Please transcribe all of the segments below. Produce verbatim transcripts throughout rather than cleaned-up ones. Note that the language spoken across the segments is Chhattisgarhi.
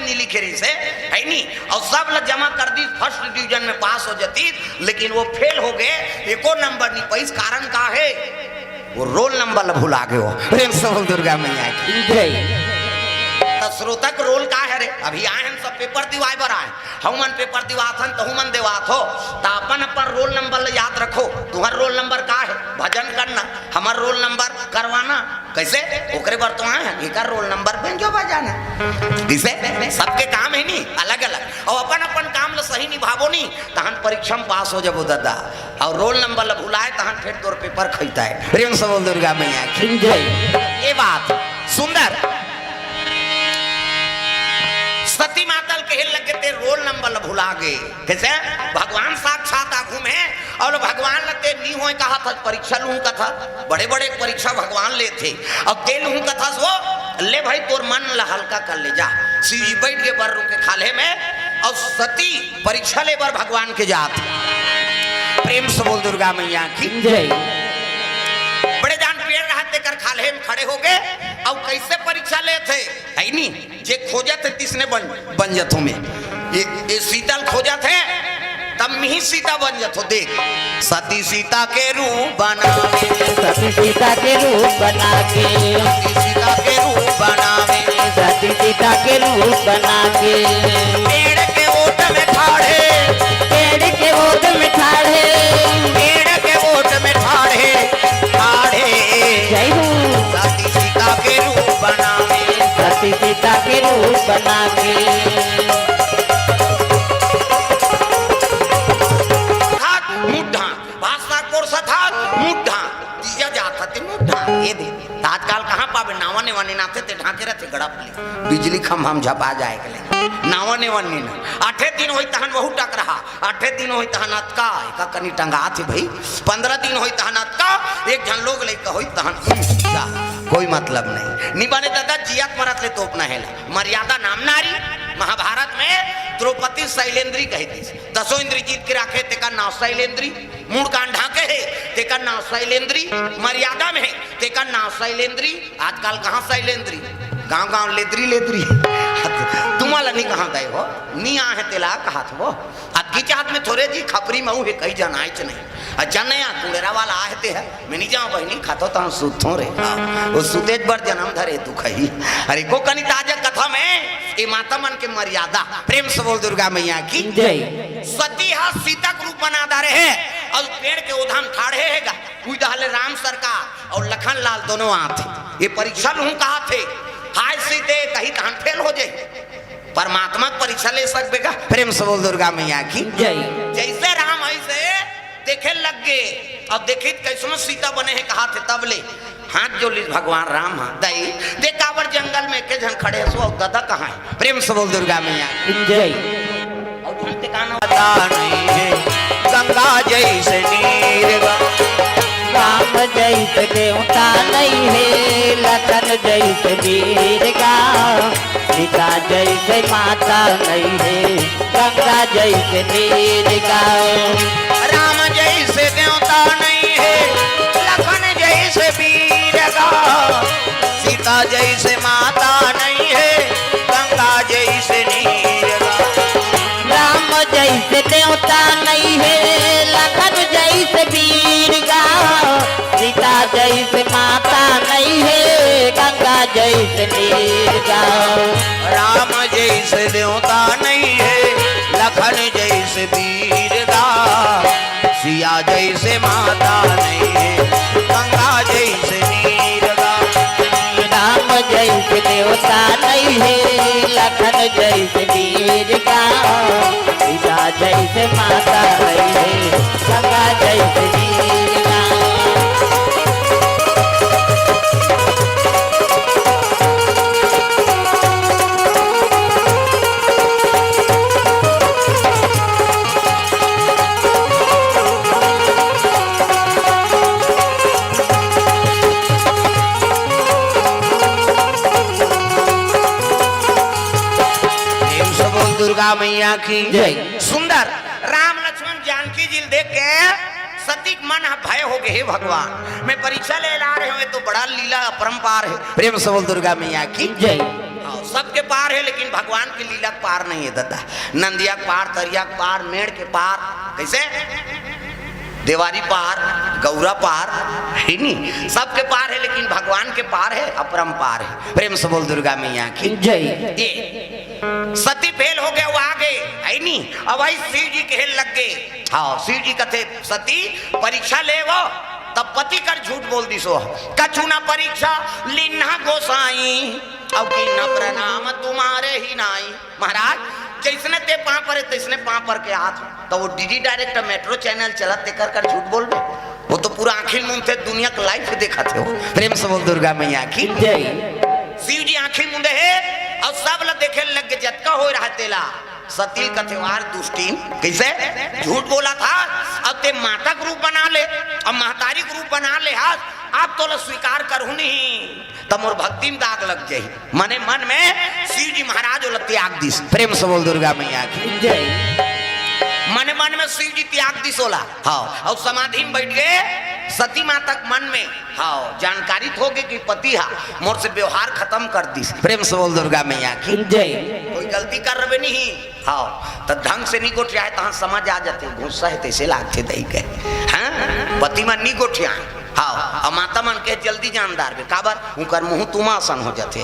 नहीं लिखे रहिस हे, है नी? अउ सब ला जमा कर दिस, फर्स्ट डिवीजन में पास हो जातिस, लेकिन वो फेल हो गे, एको नंबर नहीं पाइस। कारण का हे? वो रोल नंबर ला भुला गे हो। प्रेम से बोल दुर्गा मैया की। जय। त श्रोता के रोल का हे रे? अभी आए हन सब पेपर दिवाए बर आए, हमन पेपर दिवात हन, तहू मन देवात हो, त अपन अपन रोल नंबर ला याद रखो। तुहर रोल नंबर का हे? भजन करना। हमर रोल नंबर करवाना। कैसे? ओकरे बर तो आए हन, एकर रोल नंबर बेंजो बजाना। किसे? सबके काम हे नी अलग अलग, अउ अपन अपन काम ला सही निभाबो नी, तहन परीक्षा में पास हो जाबो दादा। अउ रोल नंबर ला भुलाए, तहन फेर तोर पेपर खइता हे। प्रेम से बोल दुर्गा मैया की। जय। ये बात सुंदर। सती माता ल कहे लगे, ते रोल नंबर ल भुला गे। कैसे? भगवान साक्षात आगू में, अउ भगवान ल ते नी होय कहा था, परीक्षा लूं कथा। बड़े बड़े परीक्षा भगवान लेथे, अउ ते लूं कथा सो, ले भाई, तोर मन ल हल्का कर ले जा। शिव जी बैठ के बर रुके खाल्हे में, अउ सती परीक्षा ले बर भगवान के जात। प्रेम से बोल दुर्गा मैया की। जय। बड़े जान पेड़ रहा, तेकर खाल्हे में खड़े हो गे, अउ कैसे परीक्षा लेथे, है नी? जे खोजत हे, तिसने बन, बन जथो में। ये, ये सीता ल खोजत हे, तब में ही सीता बन जथो। देख, सती सीता के रूप बनावे। सती सीता के रूप बनावे। सती सीता के रूप बनावे। सती सीता के रूप बनावे। पेड़ के ओट में ठाढ़े। पेड़ के ओट में ठाढ़े। पेड़ के ओट में ठाढ़े। ठाढ़े। जय हो। सती सीता के रूप बनावे। सती सीता के रूप बनावे। हाथ मुट्ठा, भाषा कोर सथात मुट्ठा, तीजा जात हते मुट्ठा। ये दे, त आजकल कहाँ पाबे, नावा नेवा नेनाथे ते ढांके रहते गड़प ले। बिजली खंभा में झपा जाए के ले। नावा नेवा नेना। आठे दिन होई तहन वहू टकरहा। आठे दिन होई तहन अतका, एका कनी टंगात हे भाई। पंद्रह दिन होई तहन अतका, एक झन लोग लइका होई तहन, उम, जा, कोई मतलब नहीं। नी बने दादा, जियत मरत ले तोपना हे ला। मर्यादा नाम नारी। महाभारत में द्रौपदी शैलेंद्री कही थी, दसों इंद्री जीत के राखे, तेका नाव शैलेंद्री। मूड़ कान ढांके हे, तेका नाव शैलेंद्री। मर्यादा में हे, तेका नाव शैलेंद्री। आजकल कहाँ शैलेंद्री, गांव गांव लेदरी लेदरी। तुम्हारा नी कहाँ गए हो, नी आहे तेला कहा था वो। अक्की चाहत में थोरे जी खपरी मऊ हे, कहीं जनाइच नहीं। आ जने या कुड़ेरा वाला आहे ते है, मैं नी जाऊँ बहिनी, खातो तहाँ सुतो रे। हाँ, वो सुतेज बर जन्म धरे तू खही। अरे को कनी ताजा कथा में, ये माता मन के मर्यादा। प्रेम से बोल दुर्गा मैया की। जय। सती हा सीता के रूप बना डारे हे, अउ पेड़ के ओधा में ठाढ़े हे गा। उई दहले राम सरकार अउ लखन लाल दोनों आथे। ये परीक्षा लूं कहा थे, हाय सीते कही तहन फेल हो जाई। परमात्मा के परीक्षा ले सकबे का? प्रेम से बोल दुर्गा मैया की। जय। जैसे राम ऐसे देखे लग गे, अउ देखित कैसनो सीता बने हे कहा थे, तब ले हाथ जोड़ लीस भगवान राम हा, दई दे काबर जंगल में एके झन खड़े हसो, अउ ददा कहाँ हे? प्रेम से बोल दुर्गा मैया। जय। अउ तुम ठिकाना पता नहीं है गंगा जैसे नीर गा। राम जैसे देवता नहीं है, लखन जैसे वीर गा। सीता जैसे माता नहीं है, गंगा जैसे नीर गा। राम जैसे देवता नहीं है, लखन जैसे वीर गा। सीता जैसे माता नहीं है, गंगा जैसे नीर गा। राम जैसे देवता नहीं है, लखन जैसे वीर गा। सीता जैसे माता नहीं है, गंगा जैसे नीर गा। राम जैसे देवता नहीं है, लखन जैसे वीर गा। सिया जैसे माता नहीं है, गंगा जैसे नीर गा। राम जैसे देवता नहीं है, लखन जैसे वीर गा। सीता जैसे माता नहीं है, गंगा जैसे वीर गा। प्रेम से बोल दुर्गा मैया की। जय। सुंदर राम लक्ष्मण जानकी जी ल देख के सती के मन ह भय हो गए, हे भगवान, मैं परीक्षा ले ला रहे हुए तो बड़ा लीला अपरंपार है। प्रेम से बोल दुर्गा मैया की। जय। हाँ, सबके पार हे, लेकिन भगवान के लीला के पार नहीं हे दादा। नंदिया के पार, तरिया के पार, मेड़ के पार, कइसे? देवारी पार, गौरा पार, हे नी? सबके पार हे, लेकिन भगवान के पार हे, अपरंपार हे। प्रेम से बोल दुर्गा मैया की जय। ये सती फेल हो गया, वो आ गए, हे नी? अब भाई शिव जी कहे लग गए, हाँ, शिव जी कथे, "सती, परीक्षा ले वो।" तब पति कर झूठ बोल दिस वो, "कछु ना परीक्षा लिन्हा गोसाई, अउ कीन्हा प्रणाम तुम्हारे ही नाई।" महाराज, जइसने ते पाँव परे, तइसने पाँव पर के आत हो। त वो डीडी डायरेक्ट मेट्रो चैनल चलत, तेकर कर झूठ बोलबे? वो तो पूरा आँखी ल मूंदथे, दुनिया के लाइव देखत हे वो। प्रेम से बोल दुर्गा मैया की जय। शिव जी आँखी मूंदे हे अउ सब ल देखे लग गे, जतका होय रहा तेला। सती ल कथे, "वार दुष्टिन, कइसे झूठ बोलत हस? अब ते माता के रूप बना ले, अब महतारी के रूप बना ले हस, अब तोला स्वीकार करहूं नहीं।" त मोर भक्ति में दाग लग जाही। मने मन में शिव जी महाराज ओला त्याग दिस। प्रेम से बोल दुर्गा मैया की जय। मने मन में शिव जी त्याग दिस ओला। हाँ, अउ समाधि में बैठ गए सती माता के मन में। हाँ, जानकारी हो गई कि पति हा मोर से व्यवहार खत्म कर दिस। प्रेम से बोल दुर्गा मैया की जय। कोई गलती कर रहे नहीं। हाँ, त ढंग से नहीं गोठियाए, तहाँ समझ आ जाथे, गुस्सा हे तइसे लागथे दई के। हाँ, पति मन नहीं गोठियाए। हाँ, अउ माता मन के जल्दी जान डारबे, काबर? उनकर मुंह तुमा असन हो जाथे।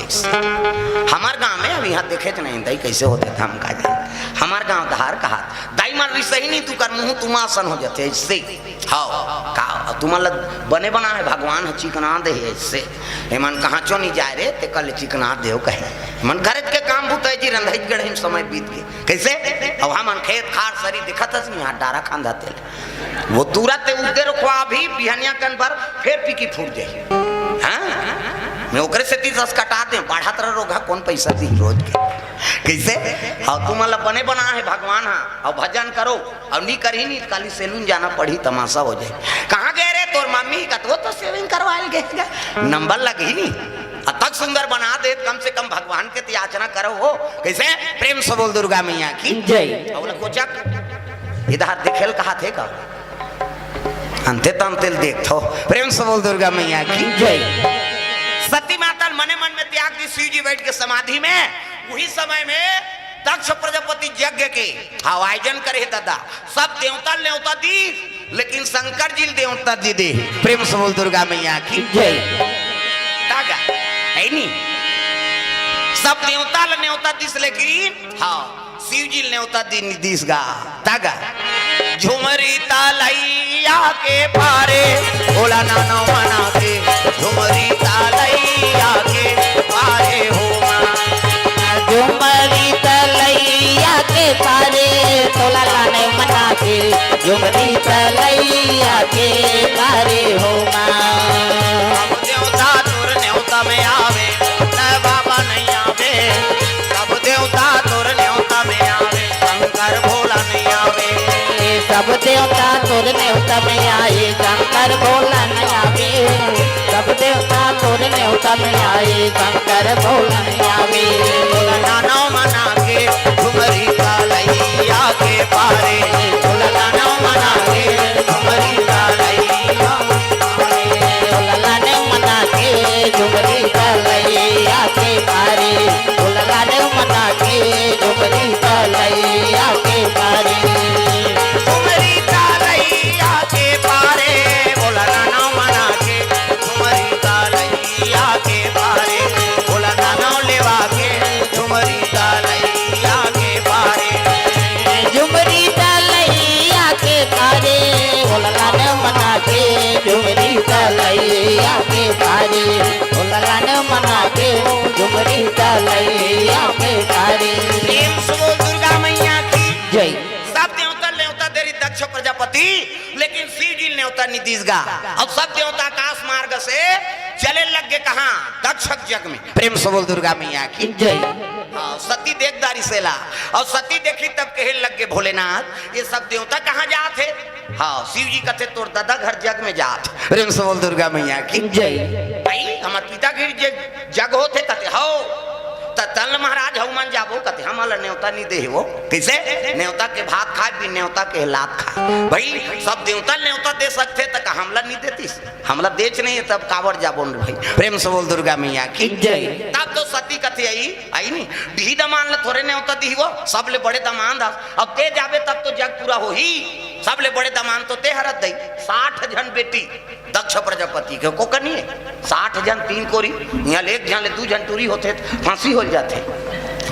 हमर गांव में, अब इहाँ देखे च नहीं दई, कइसे होथे त हम का जान। हमर गांव धार कहा, दाई मन रिसही नहीं, तुकर मुंह तुमा असन हो जाथे, अइसे। हाँ, का तुमन ल बने बनाए भगवान ह, चिकना दे हे, अइसे। एमन कहाँ चो नहीं जाए रे, ते कल चिकना देव कहे। मन घर के काम बुता जी, रंधई गढ़े में समय बीत गए। कइसे? अब हमन खेत खार सरी दिखत हस नहीं, हाथ डारा खांदा तेल। वो तुरंत उद्दे रुखवा भी बिहनिया कन बर फेर पीकी फूट जाही। हाँ? मैं ओकरे सेती दस कटा दे, बढ़त रह रोगा, कौन पैसा दी रोज के? कइसे? हाँ, तुमन ल बने बना हे भगवान हा, अउ भजन करो, अउ नी करही नी, काली सैलून जाना पड़ही, तमाशा हो जाए। कहाँ गए रे तोर मम्मी? कत वो तो सेविंग करवाए ल गए, नंबर लगही नी। अतक सुंदर बना दे, कम से कम भगवान के त याचना करो हो। कइसे? प्रेम से बोल दुर्गा मैया की जय। अउ बोला, कोचक, इधर देखे ल कहा थे का? अंते तंते ल देख थो। प्रेम से बोल दुर्गा मैया की जय। सती माता ल मने मन में त्याग दिस, शिव जी बैठ के समाधि में। उही समय में दक्ष प्रजापति यज्ञ के, हाँ, आयोजन करे हे दादा। सब देवता ल नेवता दिस, लेकिन शंकर जी ल नेवता नइ दे। प्रेम से बोल दुर्गा मैया की जय। तागा, हे नी? सब देवता ल नेवता दिस, लेकिन, हाँ, शिव जी ल नेवता नइ दिस गा। तागा, झुमरी तलैया के पारे, भोला नानो मना के, झुमरी तलैया के पारे हो माँ। झुमरी तलैया के पारे, भोला नानो मना के, झुमरी तलैया के पारे हो माँ। सब देवता तोर नेवता में आवे, न बाबा नहीं आवे। सब देवता तोर नेवता में आवे, शंकर भोला नहीं आवे। सब देवता तोर नेवता में आए, शंकर भोला नहीं आवे। सब देवता तोर नेवता में आए, शंकर भोला नहीं आवे। भोला नानो मना के, झुमरी तलैया के पारे। भोला नानो मना के, झुमरी तलैया। भोला नानो मना के, झुमरी तलैया के पारे। भोला नानो मना के, झुमरी तलैया के पारे। झुमरी तलैया के पारे, भोला नानो मना के, झुमरी तलैया के पारे, भोला नानो लेवा के, झुमरी तलैया के पारे। झुमरी तलैया के पारे, भोला नानो मना के, झुमरी तलैया के पारे, भोला नानो मना के, झुमरी तलैया के पारे। प्रेम से बोल दुर्गा मैया की जय। सब देवता नेवता दे रही दक्ष प्रजापति, लेकिन शिव जी नेवता नइ दिस गा। अब सब देवता आकाश मार्ग से चले लग गए कहाँ? दक्ष के यज्ञ में। प्रेम से बोल दुर्गा मैया की जय। हाँ, सती देख डारिस एला, अउ सती देखी तब कहे लग गए, "भोलेनाथ, ये सब देवता कहाँ जात हे?" हाँ, शिव जी कथे, "तोर दादा घर यज्ञ में जात।" प्रेम से बोल दुर्गा मैया की जय। भाई, हमर पिता घर जे यज्ञ होत हे, कथे, "हव।" त तल महाराज हऊ मन जाबो कथे, हमला नेवता नी दे हे वो। कइसे? नेवता के भात खाय, बिन नेवता के लात खाय। भई, सब देवता नेवता दे सकथे, त का हमला नी देतिस? हमला देच नहीं हे, तब काबर जाबो न भई? प्रेम से बोल दुर्गा मैया की जय। तब तो सती कथे आई, आई नी, डीही दमांद ल थोरे नेवता दिही वो, सबले बड़े दमांद हस। अब ते जाबे तब तो जग पूरा होही, सबले बड़े दमांद तो ते हरत दई। साठ झन बेटी, दक्ष प्रजापति के को कनी हे, साठ झन तीन कोरी, इहाँ ले एक झन ले दू झन टूरी होथे, फांसी होल जाथे।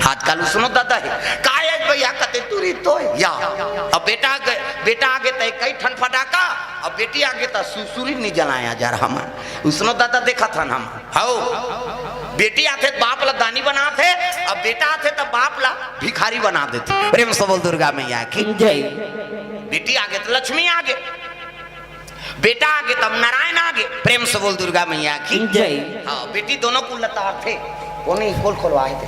आजकल उसनो ददा हे, काय हे भैया कथे टूरी तो हे, या। अब बेटा आगे, बेटा आगे त कई ठन फटाका, अब बेटी आगे त सुरसुरी नी जलाया जा रहा हमन। उसनो ददा देखत हन हम, हव। बेटी आथे त बाप ला दानी बनाथे, अब बेटा आथे त बाप ला भिखारी बना देथे। प्रेम से बोल दुर्गा मैया की जय। बेटी आगे त लक्ष्मी आगे, बेटा आगे तब नारायण आगे। प्रेम से बोल दुर्गा मैया की जय। हाँ, बेटी दोनों कुल ल तारथे। वो नहीं, खोल, खोलवाए थे।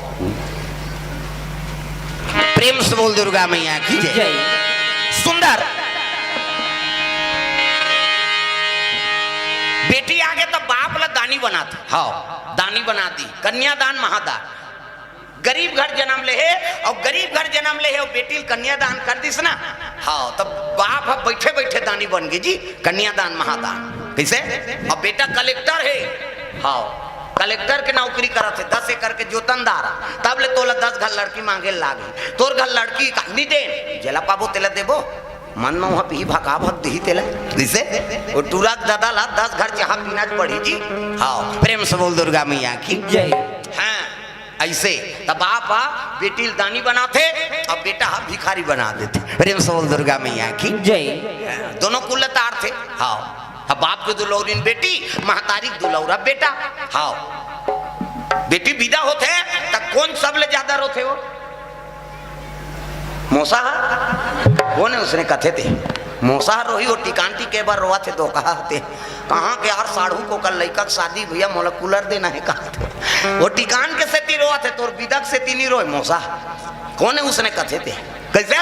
प्रेम से बोल दुर्गा मैया की जय। जय। सुंदर। बेटी आगे तब बाप ला दानी बनाथे। हाँ, दानी बना दी। कन्यादान महादान। गरीब घर जन्म ले हे, अउ गरीब घर जन्म ले हे, अउ बेटी ल कन्यादान कर दिस ना, हाँ, तब बाप ह बइठे बइठे दानी बन गे जी, कन्यादान महादान। कइसे? अब बेटा कलेक्टर हे, हाँ, कलेक्टर के नौकरी करत हे, दस एकड़ के जोतनदार, तब ले तोला दस घर लड़की मांगे ल लागे, तोर घर लड़की का नी दे, जेला पाबो तेला देबो, मन में वहाँ पीही भका भक दिही तेला। कइसे? वो टूरा के ददा ला दस घर चाहा पीना च पड़ी जी। हाँ, प्रेम से बोल दुर्गा मैया की जय। हाँ, अइसे त बाप ह बेटी ल दानी बनाथे, अब बेटा ह भिखारी बना देथे। प्रेम से बोल दुर्गा मैया की जय। हाँ, दोनों कुल ल तारथे। हाँ, अब बाप के दुलौरिन बेटी, महतारी के दुलौरा बेटा। हाँ, बेटी विदा होथे त कोन सबले ज्यादा रोथे वो? मोसा ह? वो नहीं, उसने कथे थे। मोसा ह रोही, वो टिकान टिके बर रोवत हे, धोखा होथे। कहाँ के यार साढ़ू कोकर लइका के शादी भैया, मोला कूलर देना हे कहा थे। वो टिकान के सेती रोवत हे, तोर बिदा के सेती नी रोय मोसा। कोन हे उसने कथे थे? कइसे?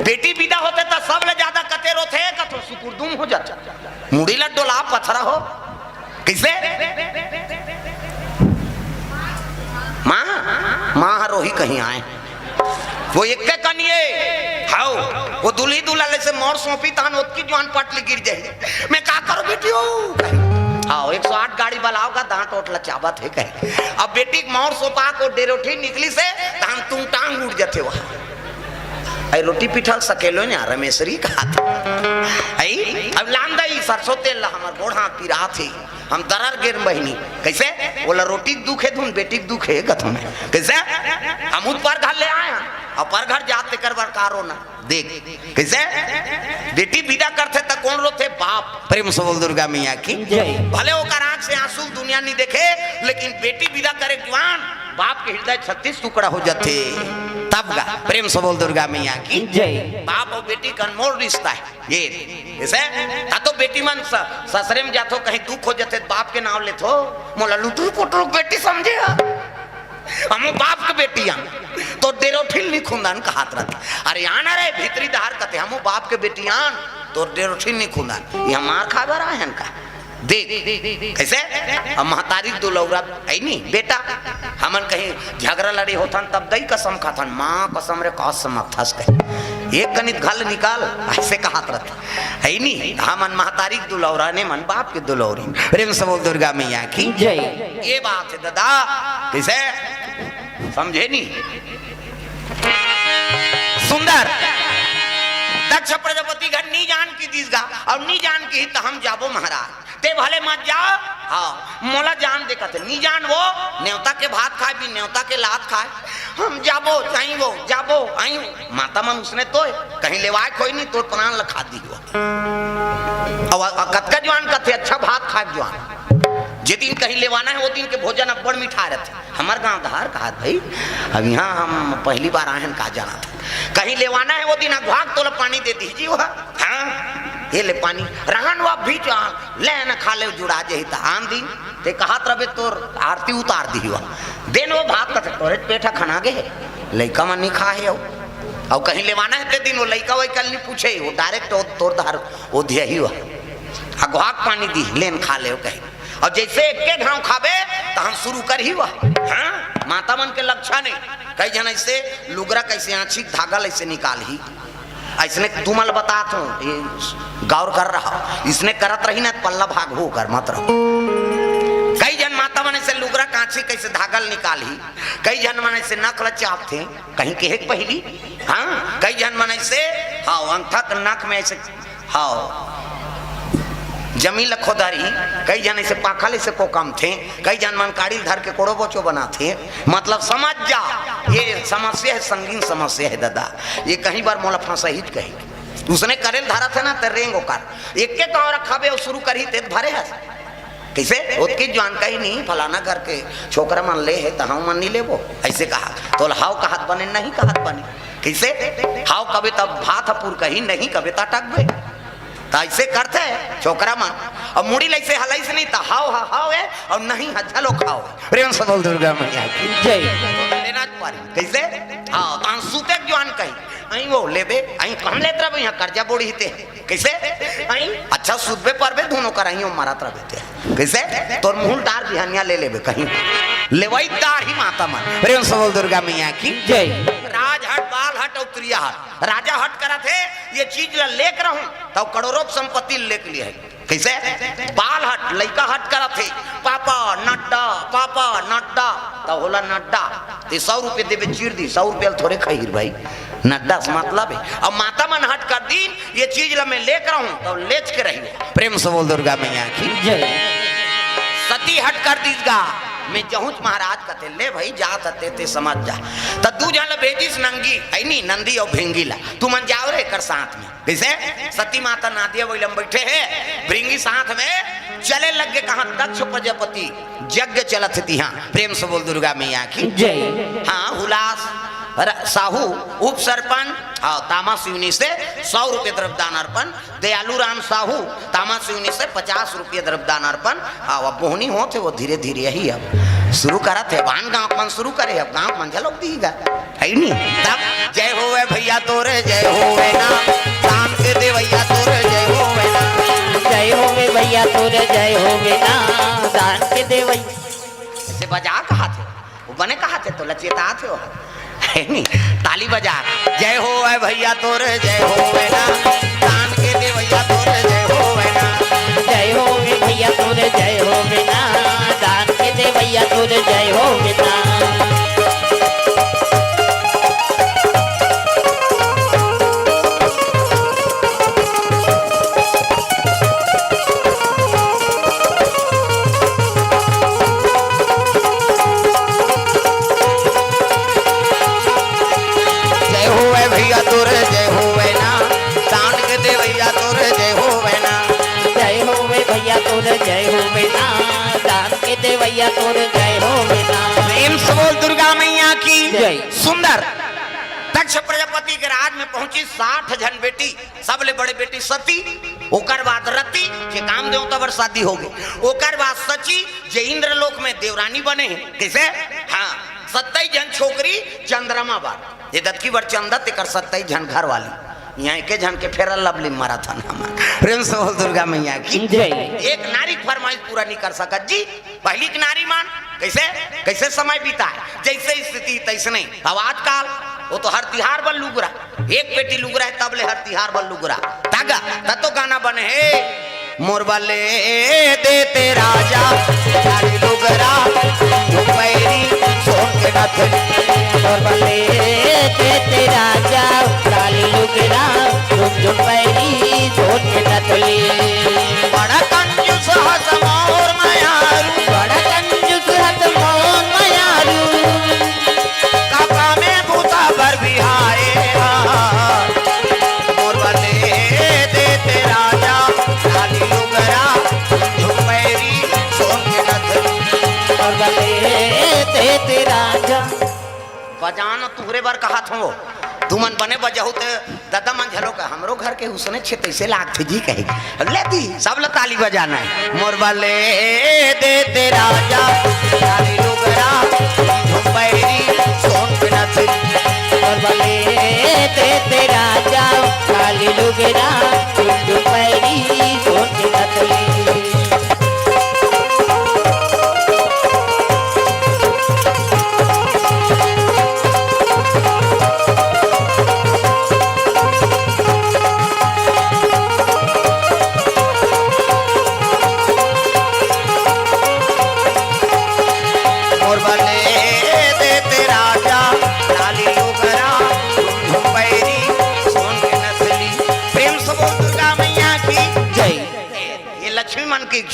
बेटी बिदा होथे त सबले ज्यादा कते रोथे, कथो सुकुरदुम हो जाथे। मुड़ी ला डोला पथरा हो। कइसे? माँ, माँ ह रोही कहीं आए। वो एक्के कनिये, हव, वो दुल्ही दुल्हा ले से मोर सौंपी तहन ओतकी जुआन पट ले गिर जाही। मैं का करूँ बेटियो? हाँ, एक सौ आठ गाड़ी बलाव का दांत ओट ल चाबत हे कहे। अब बेटी के मोर सौंपा के डेरोठी निकलिस हे, तहन तुंग टांग उठ जाथे वहाँ। अई रोटी पीठा सकेलो ना रमेसरी कहाथे। अई, अब लान दई सरसों तेल ला, हमर गोड़ हाथ पिरात हे। हम दरर गेन बहिनी। कइसे? ओला रोटी के दुख हे धुन, बेटी के दुख हे कथों मैं। कइसे? हमू त पर घर ले आए हन, अउ पर घर जात तेकर बर का रोना। देख, कइसे? बेटी बिदा करथे त कोन रोथे? बाप। प्रेम से बोल दुर्गा मैया की जय। भले ओकर आँख से आंसू दुनिया नी देखे, लेकिन बेटी बिदा करे जुआन, बाप के हृदय छत्तीस टुकड़ा हो जाथे। तब गा, प्रेम से बोल दुर्गा मैया की जय। बाप अउ बेटी के अनमोल रिश्ता हे। ये, जइसे, त तो बेटी मन स-, ससरे में जाथो, कहीं दुख हो जाथे, बाप के नाव लेथो, मोला लुटरू पुटरू बेटी समझे हा। हमू बाप के बेटी आन, तोर डेरोठिल नी खुंदन कहात रहत। अरे आन रे, भीतरी डहर कथे, हमू बाप के बेटी आन, तोर डेरोठिल नी खुंदन। ये मार खाए बर आए हन का? देख, कइसे? अब महतारी के दुलौरा हे नी, बेटा, हमन कहीं झगरा लड़े होथन, तब दई कसम खाथन, माँ कसम रे, कसम अथस कहे। एक कनित घल निकाल, अइसे कहात रहत। हे नी, हमन महतारी के दुलौरा ने मन बाप के दुलौरी। प्रेम से बोल दुर्गा मैया की जय। ये बात हे दादा, कइसे? समझे नी? सुंदर। दक्ष प्रजापति घर नी जान की दिस गा, अउ नी जान की त हम जाबो महाराज। ते भले मत जा। हाँ, मोला जान दे कथे, नी जान वो, नेवता के भात खाय, बिन नेवता के लात खाय। हम जाबो, जाई वो, जाबो, आई वो। माता मन उसने तोय, कहीं लेवाय कोई नी, तोर प्राण ल खा दी वो। अउ, अउ कतका जुआन कथे, अच्छा भात खाय जुआन। जे दिन कहीं लेवाना हे, वो दिन के भोजन अब्बड़ मिठाय रथे। हमर गांव धार कहात भई, अब इहाँ हम पहली बार आए हन, का जानत हन। कहीं लेवाना हे, वो दिन अघवा के तोला पानी दे दिही जी वो। हाँ, ये ले पानी, रहन वो अभी जो ले न खा ले, जुड़ा जाही त आन दिन। ते कहात रबे तोर आरती उतार दिही वो। देन वो भात कथे, तोरे पेट ह खना गे हे, लइका मन नी खा हे अउ। अउ कहीं लेवाना हे ते दिन वो लइका वइका ल नी पूछे, वो direct वो तोर धार वो दिही वो। अघवा के पानी दिही, लेन खा ले वो कहीं। अउ जइसे एक्के घांव खाबे, तहन शुरू करही वो। हाँ? माता मन के लक्षण हे। कई झन ऐसे लुगरा कैसे आँछी धागा ल ऐसे निकालही, ऐसने तुमन ल बतात हूँ, ये गौर कर रहा, इसने करत रही ना त पल्ला भाग हो कर मत रहो। कई झन माता मन ऐसे लुगरा कांची कैसे धागा ल निकालही, कई झन मन ऐसे नख ल चापथे, कहीं कहे के पहिली, हाँ, कई झन मन ऐसे, हाँ, अंगठा के नख में ऐसे, हाँ, जमीन ल खोदरही, कई झन ऐसे पाखा ल ऐसे कोकमथे, कई झन मन काड़ी ल धर के कोड़ो बोचो बनाथे। मतलब समझ जा, ये समस्या हे, संगीन समस्या हे दादा। ये कहीं बार मोला फंसही च कही। उसने करे ल धरत हे ना, ते रेंग ओकर। एके कौरा खाबे अउ शुरू करही, ते त भरे हस। कइसे? ओतकी जुवान कही नहीं, फलाना घर के छोकरा मन ले हे, त हमन नहीं लेबो। अइसे कहा, तोला हाव कहत बने, नहीं कहत बने। कइसे? हाव कबे तब भात ह पुरकही, नहीं कबे त अटकबे। त अइसे करथे छोकरा मन। अउ मुड़ी ल अइसे हलाइस नहीं, त हाव ह हाव हे, अउ नहीं ह झलो खाव हे। प्रेम से बोल दुर्गा मैया की। जय। लेना च पारी। कइसे? हाँ, तान सूते के जुवान कही। अई वो लेबे, अई कम लेत रहिबे, इहाँ कर्जा बोड़ी ते। कइसे? अई अच्छा सुतबे परबे, दूनों कर अइयो मरत रहिबे ते। कइसे? तोर मुहूँ ल डार बिहनिया ले लेबे कहीं। लेवई दार ही माता मन। प्रेम से बोल दुर्गा मैया की। जय। राजहट, बालहट अउ त्रियाहट। राजा हट करत हे, ये चीज ल लेके रहूं, त करोड़ों के संपत्ति लेके लिहे। कइसे? बालहट, लइका हट करत हे, "पापा, नड्डा, पापा, नड्डा।" त होला नड्डा। ते सौ रुपये देबे, चीर दी, सौ रुपये ल थोरे खाही रे भाई। नड्डा से मतलब हे। अब माता मन हट कर दीन, ये चीज ल मैं लेके रहूं, त लेच के रही। प्रेम से बोल दुर्गा मैया की। जय। सती हट कर दीस गा, मैं जहूंच महाराज कथे, "ले भाई, जात हते ते समझ जा।" त दू झन ल भेजिस नंगी, है नी, नंदी अउ भिंगी ल, "तुमन जाव रे एकर साथ में।" कइसे? सती माता नादिया बइला म बइठे हे, भृंगी साथ में चले लग गे। कहाँ? दक्ष प्रजापति यज्ञ चलत हे तिहाँ। प्रेम से बोल दुर्गा मैया की। जय। हाँ, हुलास र-, साहू उप सरपंच, हाँ, तामा सिवनी से सौ रुपये द्रव्यदान अर्पण, दयालू राम साहू तामा सिवनी से पचास रुपये द्रव्यदान अर्पण। हाँ, अब बोहनी होत हे, वो धीरे धीरे यही अब शुरू करत हे। बान गांव मन शुरू करे, अब गांव मन झलक दी गा। है नी? तब जय होवे भैया तोरे, जय होवे ना, दान के देवैया तोरे, जय होवे ना। जय होवे भैया तोरे, जय होवे ना, दान के देवैया। ऐसे बजा कहा थे, वो बने कहा थे, तो लचेता थे वो। है नी? ताली बजा। जय होवे भैया तोरे, जय होवे ना, दान के देवैया तोरे, जय होवे ना। जय होवे भैया तोरे, जय होवे ना, दान के देवैया तोरे, जय होवे ना। जय होवे भैया तोरे, जय होवे ना, दान के देवैया तोरे, जय होवे ना। जय होवे भैया तोरे, जय होवे ना, दान के देवैया तोरे, जय होवे ना। प्रेम से बोल दुर्गा मैया की। जय। सुंदर। दक्ष प्रजापति के राज में पहुंची साठ झन बेटी, सबले बड़े बेटी सती, ओकर बाद रति, जे कामदेवता बर शादी हो गे, ओकर बाद सची, जे इंद्रलोक में देवरानी बने हे। कइसे? हाँ, सत्ताईस झन छोकरी चंद्रमा बर, ये दतकी बर चंदा, तेकर सत्ताईस झन घर वाली। इहाँ एके झन के फेरा लवली मारत हन हमन। प्रेम से बोल दुर्गा मैया की। जय। एक नारी के फरमाइश पूरा नहीं कर सकत जी। पहिली के नारी मन कइसे, कइसे समय बिताए, जइसे स्थिति तइसने। अब आजकल वो तो हर तिहार बर लुगरा, एक बेटी लुगरा हे तब ले हर तिहार बर लुगरा। तगा, त तो गाना बने हे, मोर बर ले देते राजा, साड़ी लुगरा, झुमपैरी, सोन के नथनी। मोर बर ले देते राजा, साड़ी लुगरा, झुमझुमैरी, सोन के नथनी। बड़ा कंजूस हस मोर मयारू। बड़ा कंजूस हस मोर मयारू। काका में बूता बर बिहाए हा। मोर बर ले देते राजा, लाली लुगरा, झुमैरी, सोन के नथनी। मोर बर ले देते राजा। बजाना तुहरे बर कहत हंव, तुमन बने बजाहू त ददा मन झलो का, हमरो घर के उसने छे तइसे लागथे जी कहे। ले दी, सब ल ताली बजाना हे। मोर बर ले देते राजा, लाली लुगरा, झुमपैरी, सोन के नथनी। मोर बर ले देते राजा, लाली लुगरा, झुमपैरी, सोन के नथनी।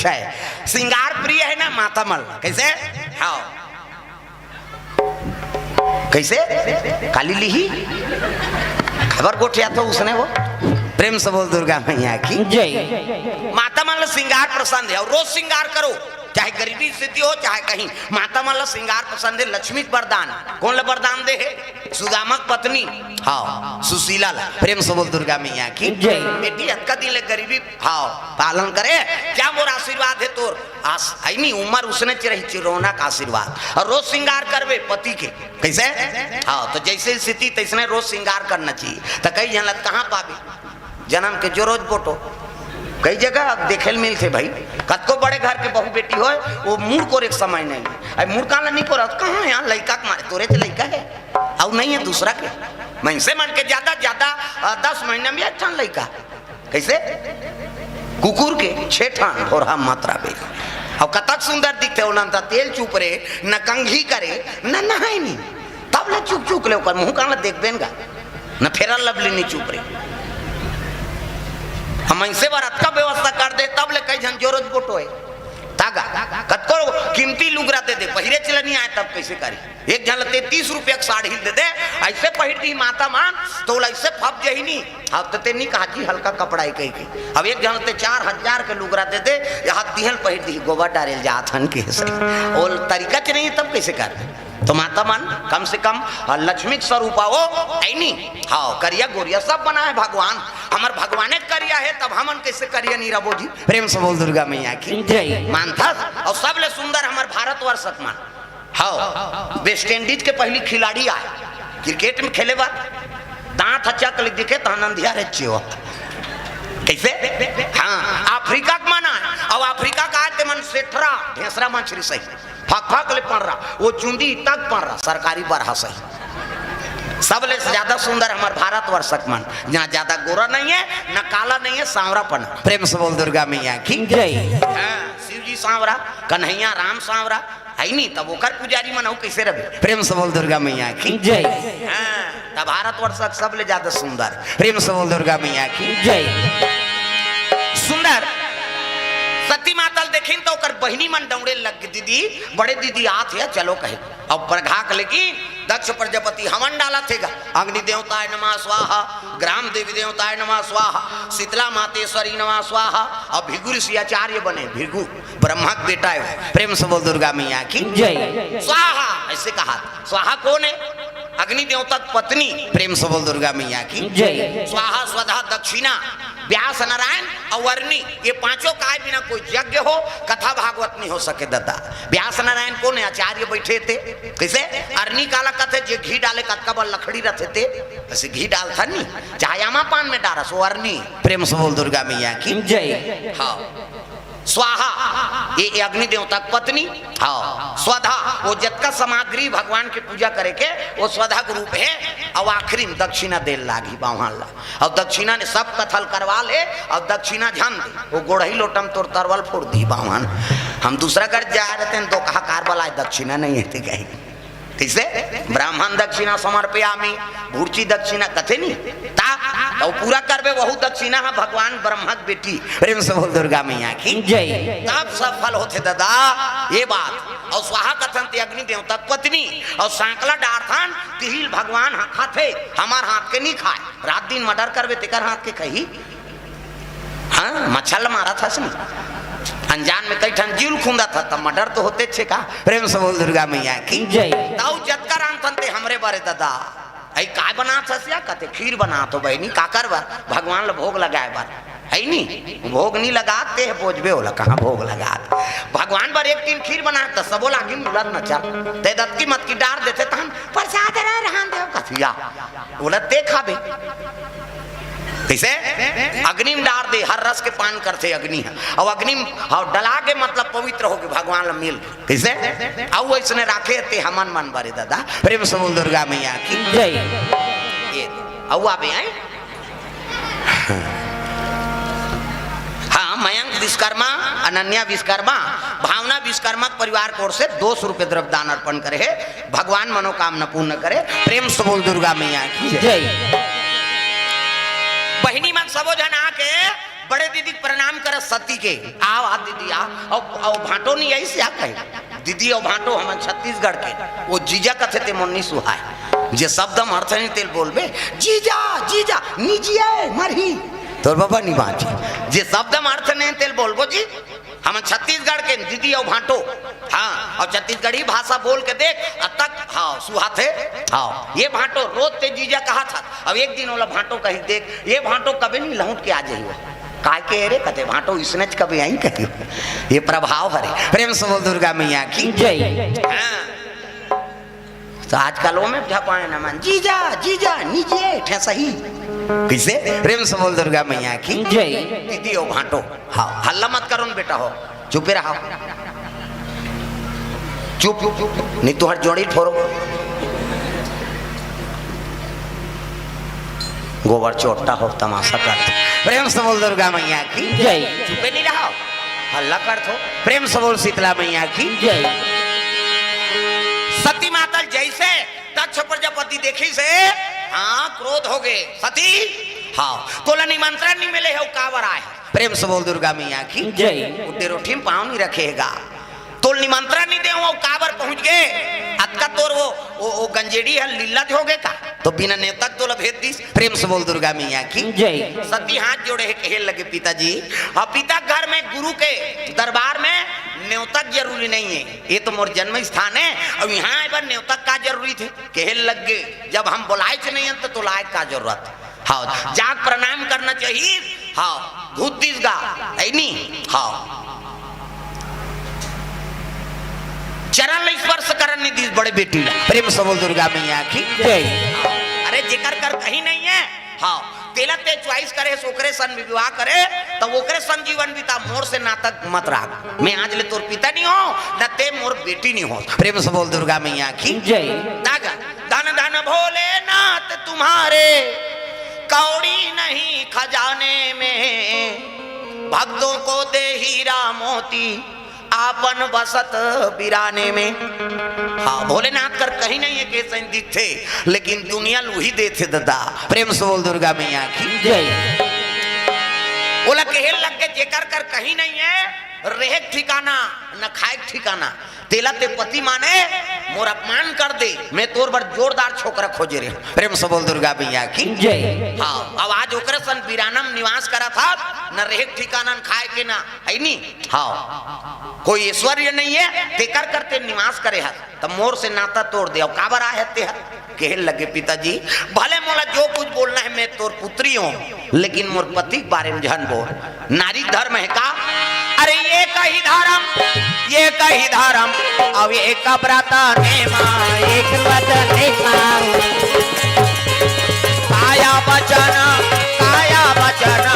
है, श्रृंगार प्रिय है ना माता मन ला। कैसे? हाँ, कैसे? काली लिही, खबर गोठिया तो उसने वो। प्रेम से बोल दुर्गा मैया की। जय। माता मन ला श्रृंगार पसंद है और रोज श्रृंगार करो, चाहे गरीबी स्थिति हो चाहे कहीं, माता मन ला श्रृंगार पसंद है, लक्ष्मी के वरदान। कोन ला वरदान दे है? सुदामा के पत्नी, हाँ, सुशीला ला। प्रेम से बोल दुर्गा मैया की। जय। बेटी, अतका दिन ले गरीबी, हाँ, पालन करे, क्या मोर आशीर्वाद है तोर? आस-, है नी, उमर उसने च रही, चिरौना का आशीर्वाद। और रोज श्रृंगार करबे पति के। कैसे? हाँ, तो जैसे स्थिति तैसने रोज श्रृंगार करना चाहिए। तो कई झन ला कहाँ पाबे? जन्म के जो रोज बोटो। कई जगह अब देखे ल मिलथे भाई, कतको बड़े घर के बहू बेटी होय, वो मुड़ कोरे के समय नहीं। अब मुड़ काला नहीं कोरत, कहाँ यहाँ लइका के मारे, तोरे च लइका है, अउ नहीं है दूसरा के। मनसे मन के ज्यादा, ज्यादा, अ, दस महीना में एक ठन लइका। कैसे? कुकुर के छह ठन भोरहा मात्रा बे। अउ कतक सुंदर दिखथे, ओला न त तेल चुप रे, न कंघी करे, न नहाय नी। तब ले चुक चुक ले ओकर मुंह कान ल देखबे न गा। न फेरन लवली नी चुप रे। हम ऐसे बर अतका व्यवस्था कर दे, तब ले कई झन जोरोज बोटो है। तागा, कतको कीमती लुगरा दे दे, पहिरे चले नहीं आए, तब कैसे करी? एक झन ल ते तीस रुपया के साड़ी दे दे, ऐसे पहिर दी माता मन, तो ओला ऐसे फप जही नी। अब तो ते नी कहा जी, हल्का कपड़ा है कही के। अब एक झन ल ते चार हजार के लुगरा दे दे, यहाँ दिहल पहिर दी, गोबर डारे ल जात हन के से। ओ तरीका च नहीं है, तब कैसे कर? तो माता मन, कम से कम, अ, लक्ष्मी के स्वरूप आओ, है नी? हाँ, करिया गोरिया सब बनाए भगवान। हमर भगवाने करिया है, तब हमन कैसे करिया नहीं रबो जी? प्रेम से बोल दुर्गा मैया की। जय। मानथस, और सबले सुंदर हमर भारतवर्ष के मन। हाँ, वेस्ट इंडीज के पहली खिलाड़ी आए, क्रिकेट में खेले बर, दांत ह चक ले दिखे, तहन अंधिया रे चियो। कैसे? हाँ, अफ्रीका के मन आए, और अफ्रीका का आए ते मन सेठरा, ढेसरा मछरी सही, फक फक ले पड़ रहा, वो चुंदी तक पड़ रहा, सरकारी बरहा सही। सबले से ज्यादा सुंदर हमर भारतवर्ष के मन, जहाँ ज्यादा गोरा नहीं है, न काला नहीं है, सांवरापन। प्रेम से बोल दुर्गा मैया की। जय। हाँ, शिव जी सांवरा, कन्हैया राम सांवरा, है नी, तब ओकर पुजारी मन अउ कैसे रहे? प्रेम से बोल दुर्गा मैया की। जय। हाँ, तब भारतवर्ष के सबले ज्यादा सुंदर। प्रेम से बोल दुर्गा मैया की। जय। सुंदर। सती माता ल देखिन तो ओकर बहिनी मन दौड़े लग गे, "दीदी, बड़े दीदी आत हे, चलो," कहे। अब परघा के लेकिन दक्ष प्रजापति हवन डालत हे गा, "अग्नि देवताय नमः स्वाहा, ग्राम देवी देवताय नमः स्वाहा, शीतला मातेश्वरी नमः स्वाहा।" अब भृगु ऋषि आचार्य बने, भृगु ब्रह्मा के बेटा है वो। प्रेम से बोल दुर्गा मैया की। जय। स्वाहा, ऐसे कहा। स्वाहा कौन है? अग्नि देवता की पत्नी। प्रेम से बोल दुर्गा मैया की। जय। स्वाहा, स्वधा, दक्षिणा, व्यास नारायण और अरनी, ये पांचों काय बिना कोई यज्ञ हो, कथा भागवत नहीं हो सके दादा। व्यास नारायण कौन है? आचार्य बैठे थे। कैसे? अरनी काला कथे, जे घी डाले कतका बड़ लकड़ी रथे ते, ऐसे घी डालथन नी, चाहे आमा पान में डारस, वो अरनी। प्रेम से बोल दुर्गा मैया की। जय। हाँ। स्वाहा, ये, ये अग्नि देवता की पत्नी। हाँ। स्वधा, वो जतका सामग्री भगवान के पूजा करे के, वो स्वधा के रूप है। और आखिरी में दक्षिणा दे लागी बावहान ला। और दक्षिणा ने सब कथा ल करवा ले, और दक्षिणा झन दे, वो गोड़ही लोटा म तोर तरवल फोड़ दी बावहान। हम दूसरा घर जा रहे थे, दो कहा कार बलाए, दक्षिणा नहीं है, ठीक है। कैसे? ब्राह्मण दक्षिणा समर्पयामि, भुर्ची दक्षिणा कथे नी, ता, तो पूरा करबे, वहू दक्षिणा है भगवान ब्रह्मा के बेटी। प्रेम से बोल दुर्गा मैया की। जय। तब सफल होथे दादा, ये बात। और स्वाहा कथन ते अग्नि देवता के पत्नी, और सांकला डारथन, तिहिल भगवान हा खाथे, हमार हाथ के नहीं खाए। रात दिन मर्डर करबे, तेकर हाथ के खही। हाँ, मच्छर ल मारत हस नी। अनजान में कई ठन जीव ल खूंदत ह, त मर्डर तो होते छे का। प्रेम से बोल दुर्गा मैया की। जय। ताऊ जतका रांधथन ते हमरे बारे दादा। अई काय बनात हस या? कथे खीर बनात हो बहिनी, काकर बर? भगवान ल भोग लगाए बर। है नी? भोग नी लगात, ते बोझबे ओला, कहाँ भोग लगात? भगवान बर एक टीन खीर बनात, त सबो लागिन बुलत नचत। ते दतकी मतकी डार देथे, तहन प्रसाद रे रहन देव कथिया। ओला ते खाबे। कैसे? अग्नि में डार दे, हर रस के पान करथे अग्नि ह। अउ अग्नि में, हाँ, डला के मतलब पवित्र हो के भगवान ला मिल। कैसे? अउ ऐसने राखे ते हमन मन बरे दादा। प्रेम से बोल दुर्गा मैया की। जय। ये, अउ आबे आए। हाँ, मयंक विश्वकर्मा, अनन्या विश्वकर्मा, भावना विश्वकर्मा के परिवार की ओर से दो सौ रुपये द्रव्य दान अर्पण करे हे। भगवान मनोकामना पूर्ण करे। प्रेम से बोल दुर्गा मैया की जय। जय। बहिनी मन सबो झन आके बड़े दीदी के प्रणाम करत सती के, "आव, आ दीदी, आ।" अउ, अउ भांटो नहीं आई से आ कहे, "दीदी अउ भांटो हमन छत्तीसगढ़ के।" वो जीजा कथे ते मोर नहीं सुहाय। जे शब्द म अर्थ नहीं तेल बोलबे, "जीजा, जीजा, निजिए, मरही।" तोर बाबा नहीं बाँची। जे शब्द म अर्थ नहीं तेल बोलबो जी, हमन छत्तीसगढ़ के दीदी अउ भांटो। हाँ, अउ छत्तीसगढ़ी भाषा बोल के देख, अब तक, हाँ, सुहाथे। हाँ, ये भांटो रोज ते जीजा कहा था, अब एक दिन ओला भांटो कही देख, ये भांटो कभी नहीं लहुट के आ जाही वो। काय के रे कथे भांटो इसने च कभी आई कही। ये प्रभाव हरे। प्रेम से बोल दुर्गा मैया की। जय। हाँ। तो आजकल वो में झपाए न मन, "जीजा, जीजा, निजिए, ठे सही।" कैसे? प्रेम से बोल दुर्गा मैया की। जय। दीदी हो भांटो। हाँ, हल्ला मत करो न बेटा हो, चुपे रहो। चुप, नहीं तो हर जोड़ी फोरो। गोबर चोट्टा हो, तमाशा कर। प्रेम से बोल दुर्गा मैया की। जय। चुपे नहीं रहो, हल्ला कर थो। प्रेम से बोल शीतला मैया की। जय। सती माता जैसे दक्ष प्रजापति देखिस, हाँ, क्रोध हो गए। सती, हाँ, तोला निमंत्रण नहीं मिले हे, काबर आए हे? प्रेम से बोल दुर्गा मैया की। जय। उठे रोटी में पाँव नहीं रखेगा। तोल निमंत्रण नहीं दे, वो काबर पहुंच गए? अतका तोर वो, वो, वो गंजेड़ी हे, लीला हो गए का? तो बिना नेवता के तोला भेज दिस। प्रेम से बोल दुर्गा मैया की। जय। सती हाथ जोड़े हे, कहे लगे, "पिताजी, अब पिता घर में गुरु के दरबार में नेवता के जरूरी नहीं है, ये तो मोर जन्म स्थान है, अब यहाँ आए बर नेवता का जरूरी थे?" कहे लग गए, "जब हम बोलाए च नहीं हन, तो तोला आए का जरूरत?" हाँ, जाके प्रणाम करना चाहिए। हाँ, घुस दिस गा, है नी? हाँ, चरण ला स्पर्श करन नहीं दिस बड़े बेटी ला। प्रेम से बोल दुर्गा मैया की। जय। अरे जेकर कर कहीं नहीं है, हाँ, तेला ते choice करे, ओकरे सन विवाह करे, तो ओकरे सन जीवन बिता, मोर से नाता मत राख। मैं आज ले तोर पिता नहीं हो, न ते मोर बेटी नहीं हो। प्रेम से बोल दुर्गा मैया की। जय। दागा, धन धन भोलेनाथ तुम्हारे, कौड़ी नहीं खजाने में, भक्तों को दे हीरा मोती आपन बसत बिराने में। हाँ, भोलेनाथ कर कहीं नहीं है के सही दिखथे, लेकिन दुनिया ल उही देथे ददा। प्रेम से बोल दुर्गा मैया की। जय। ओला कहे लग के, जेकर कर कहीं नहीं है, रहे के ठिकाना, न खाए के ठिकाना, तेला ते पति माने, मोर अपमान कर दे, मैं तोर बर जोरदार छोकरा खोजे रहे। प्रेम से बोल दुर्गा मैया की। जय। हाँ, अब आज ओकरे सन बिराना में निवास करत हस, न रहे के ठिकाना, न खाए के, ना, है नी? हाँ, कोई ऐश्वर्य नहीं है, तेकर करते निवास करे हस, त मोर से नाता तोड़ दे, अउ काबर आए हस ते ह? कहे लगे, "पिताजी, भले मोला जो कुछ बोलना है, मैं तोर पुत्री हूँ, लेकिन मोर पति के बारे में झन बोल।" नारी धर्म है का? अरे एक ही धर्म, एक ही धर्म, अब एक व्रत नेमा, एक व्रत नेमा। काया वचन, काया वचन,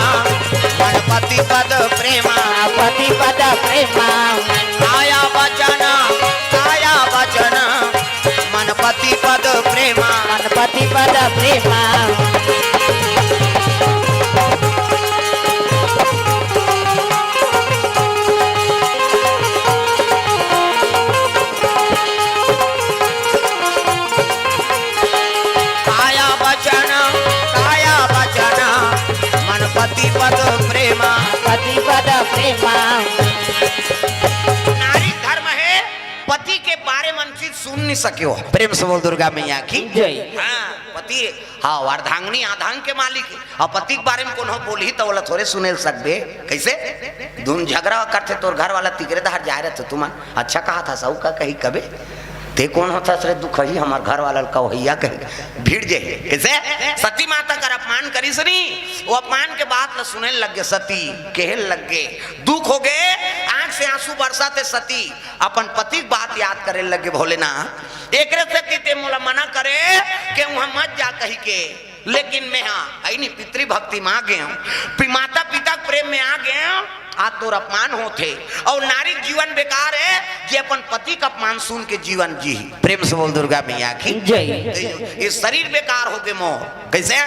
मन पति पद प्रेमा। पति पद प्रेमा। काया वचन, काया वचन, मन पति पद प्रेमा। मन पति पद प्रेमा। काया वचन, काया वचन, मन पति पद प्रेमा। पति पद प्रेमा। नारी धर्म है, पति के बारे मन चीज सुन नहीं सके हो। प्रेम से बोल दुर्गा मैया की। जय। हाँ, पति, हाँ, अर्धांगिनी आधांग के मालिक है। अब पति के बारे में कोनो बोलही त ओला थोरे सुने ल सकबे। कैसे? दुन झगड़ा करथे तोर घर वाला, तिकरे दहर जाए रहथे तुमन। अच्छा कहा था, सऊ का कही कबे? ते कौन होता सरे दुखही, हमार घर वाला ल कवैया कही। भिड़ जाही। कैसे? सती माता कर अपमान करिस नी, वो अपमान के बात ल सुने लग गे सती, कहे लग गे, दुख हो गे, आंख से आंसू बरसाथे सती, अपन पति के बात याद करे लग गे, भोलेनाथ, एकरे सेती ते मोला मना करे के उहाँ मत जा कही के, लेकिन मैं हा, है नी, पितृभक्ति में आ गए हूँ, पि-, माता पिता के प्रेम में आ गए हूँ, आज तोर अपमान होथे। और नारी जीवन बेकार है, जे अपन पति का अपमान सुन के जीवन जी। प्रेम से बोल दुर्गा मैया की। जय। ये शरीर बेकार हो गए मोर। कैसे?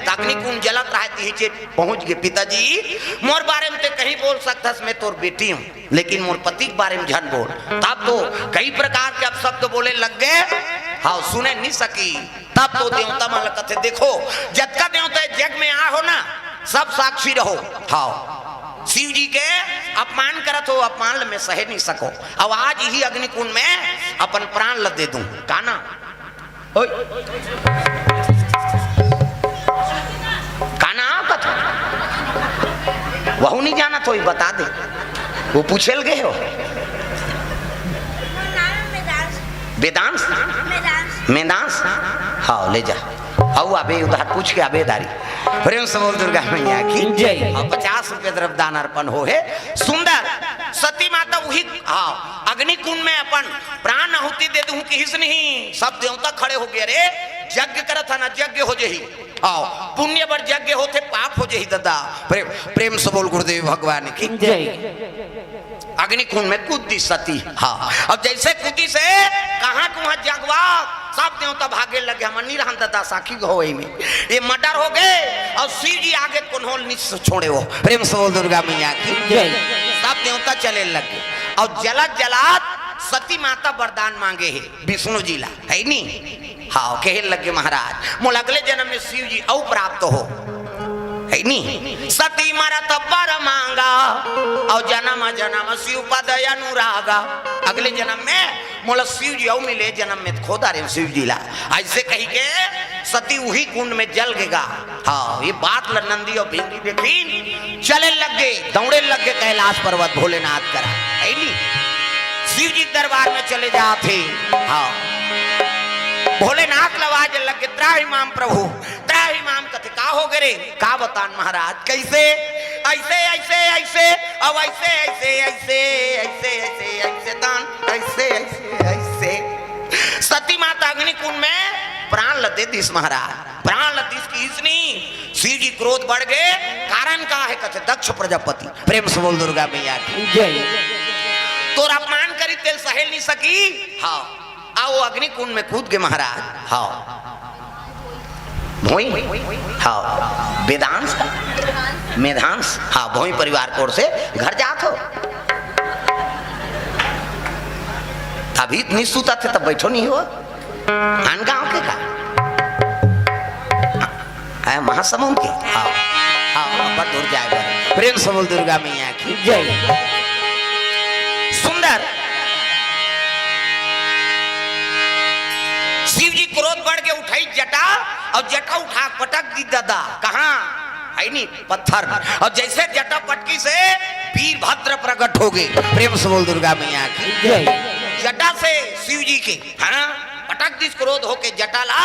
तकनी कुन जलत रहा थी, नीचे पहुंच गए। पिताजी, मोर बारे में ते कहीं बोल सकथस, मैं तोर बेटी हूँ, लेकिन मोर पति के बारे में झन बोल। तब तो कई प्रकार के अपशब्द बोले लग गए। हाँ, सुने नहीं सकी। तब तो देवता मन ल कथे, देखो, जतका देवता जग में आ हो ना, सब साक्षी रहो। हाँ, शिव जी के अपमान करत हो, अपमान ल मैं सहे नहीं सको। अब आज ही अग्निकुंड में अपन प्राण ल दे दूं। का ना? ओए। का ना कथा? वहू नहीं जानत हो, बता दे। वो पूछे ल गए हो। वेदांश? मेदांश? हाँ, ले जा। अउ अबे उधार पूछ के अबे दारी। प्रेम से बोल दुर्गा मैया की जय। अउ पचास रुपये द्रव्य दान अर्पण हो हे। सुंदर सती माता उही, हाँ, अग्निकुंड में अपन प्राण आहुति दे दूं किहिस नहीं। सब देवता खड़े हो गए, अरे यज्ञ करत है ना, यज्ञ हो जही। हाँ, पुण्य बर यज्ञ होथे, पाप हो जही दादा। प्रेम, प्रेम से बोल गुरुदेव भगवान की जय। अग्निकुंड में कूद दी सती। हाँ, अब जैसे कूदी से कहाँ कुहाँ जगवा, सब देवता भागे लगे, हम नहीं रहन दादा, साखी हो में ये मर्डर हो गए। और शिव जी आगे कोन्होल नहीं छोड़े हो। प्रेम से बोल दुर्गा मैया की जय। सब देवता चले लगे और जलत जलत सती माता वरदान मांगे हे विष्णु जी ला, है नी? हाँ, कहे लगे महाराज, मोला अगले जन्म में शिव जी अउ प्राप्त हो, है नी? सती मरत बर मांगा, और जन्म जन्म शिव पद अनुरागा। अगले जन्म में मोला शिव जी अउ मिले, जन्म में खोदा रे शिव जी ला। ऐसे कही के सती उही कुंड में जल गेगा। हाँ, ये बात ल नंदी और भिंगी देखिन, चले लग गए, दौड़े लग गए कैलाश पर्वत भोलेनाथ करा, है नी? शिव जी के दरबार में चले जाते। हाँ, भोलेनाथ ल आवाज लग गए, त्राहि माम प्रभु, त्राहि माम। कथे का हो गए रे? का बतान महाराज, कैसे? ऐसे, ऐसे, ऐसे, अब ऐसे, ऐसे, ऐसे, ऐसे, ऐसे, ऐसे तान, ऐसे, ऐसे, ऐसे। सती माता अग्निकुंड में प्राण ल दे दिस महाराज, प्राण ल दिस किहिस नी। शिव जी क्रोध बढ़ गए। कारण का है? कथे दक्ष प्रजापति। प्रेम से बोल दुर्गा मैया की जय। तोर अपमान करी तेल सहेल नहीं सकी। हाँ, आओ अग्निकुंड में कूद गए महाराज। हाँ, भोई, हाँ, वेदांश, मेधांश, हाँ, भोई परिवार कोर से घर जात हो। अभी इतनी सुता थे तब बैठो नहीं हो। आन गांव के का? आए महासमुंद के? हाँ, हाँ, हाँ, बड़ दूर जाए बा। प्रेम से बोल दुर्गा मैया की जय। सुंदर। शिव जी क्रोध बढ़ के उठाई जटा और जटा उठा पटक दी दादा। कहाँ? है नी, पत्थर में। और जैसे जटा पटकी से वीरभद्र प्रकट हो गए। प्रेम से बोल दुर्गा मैया की जय। जटा से शिव जी के, हाँ, पटक दिस क्रोध होके जटा ला।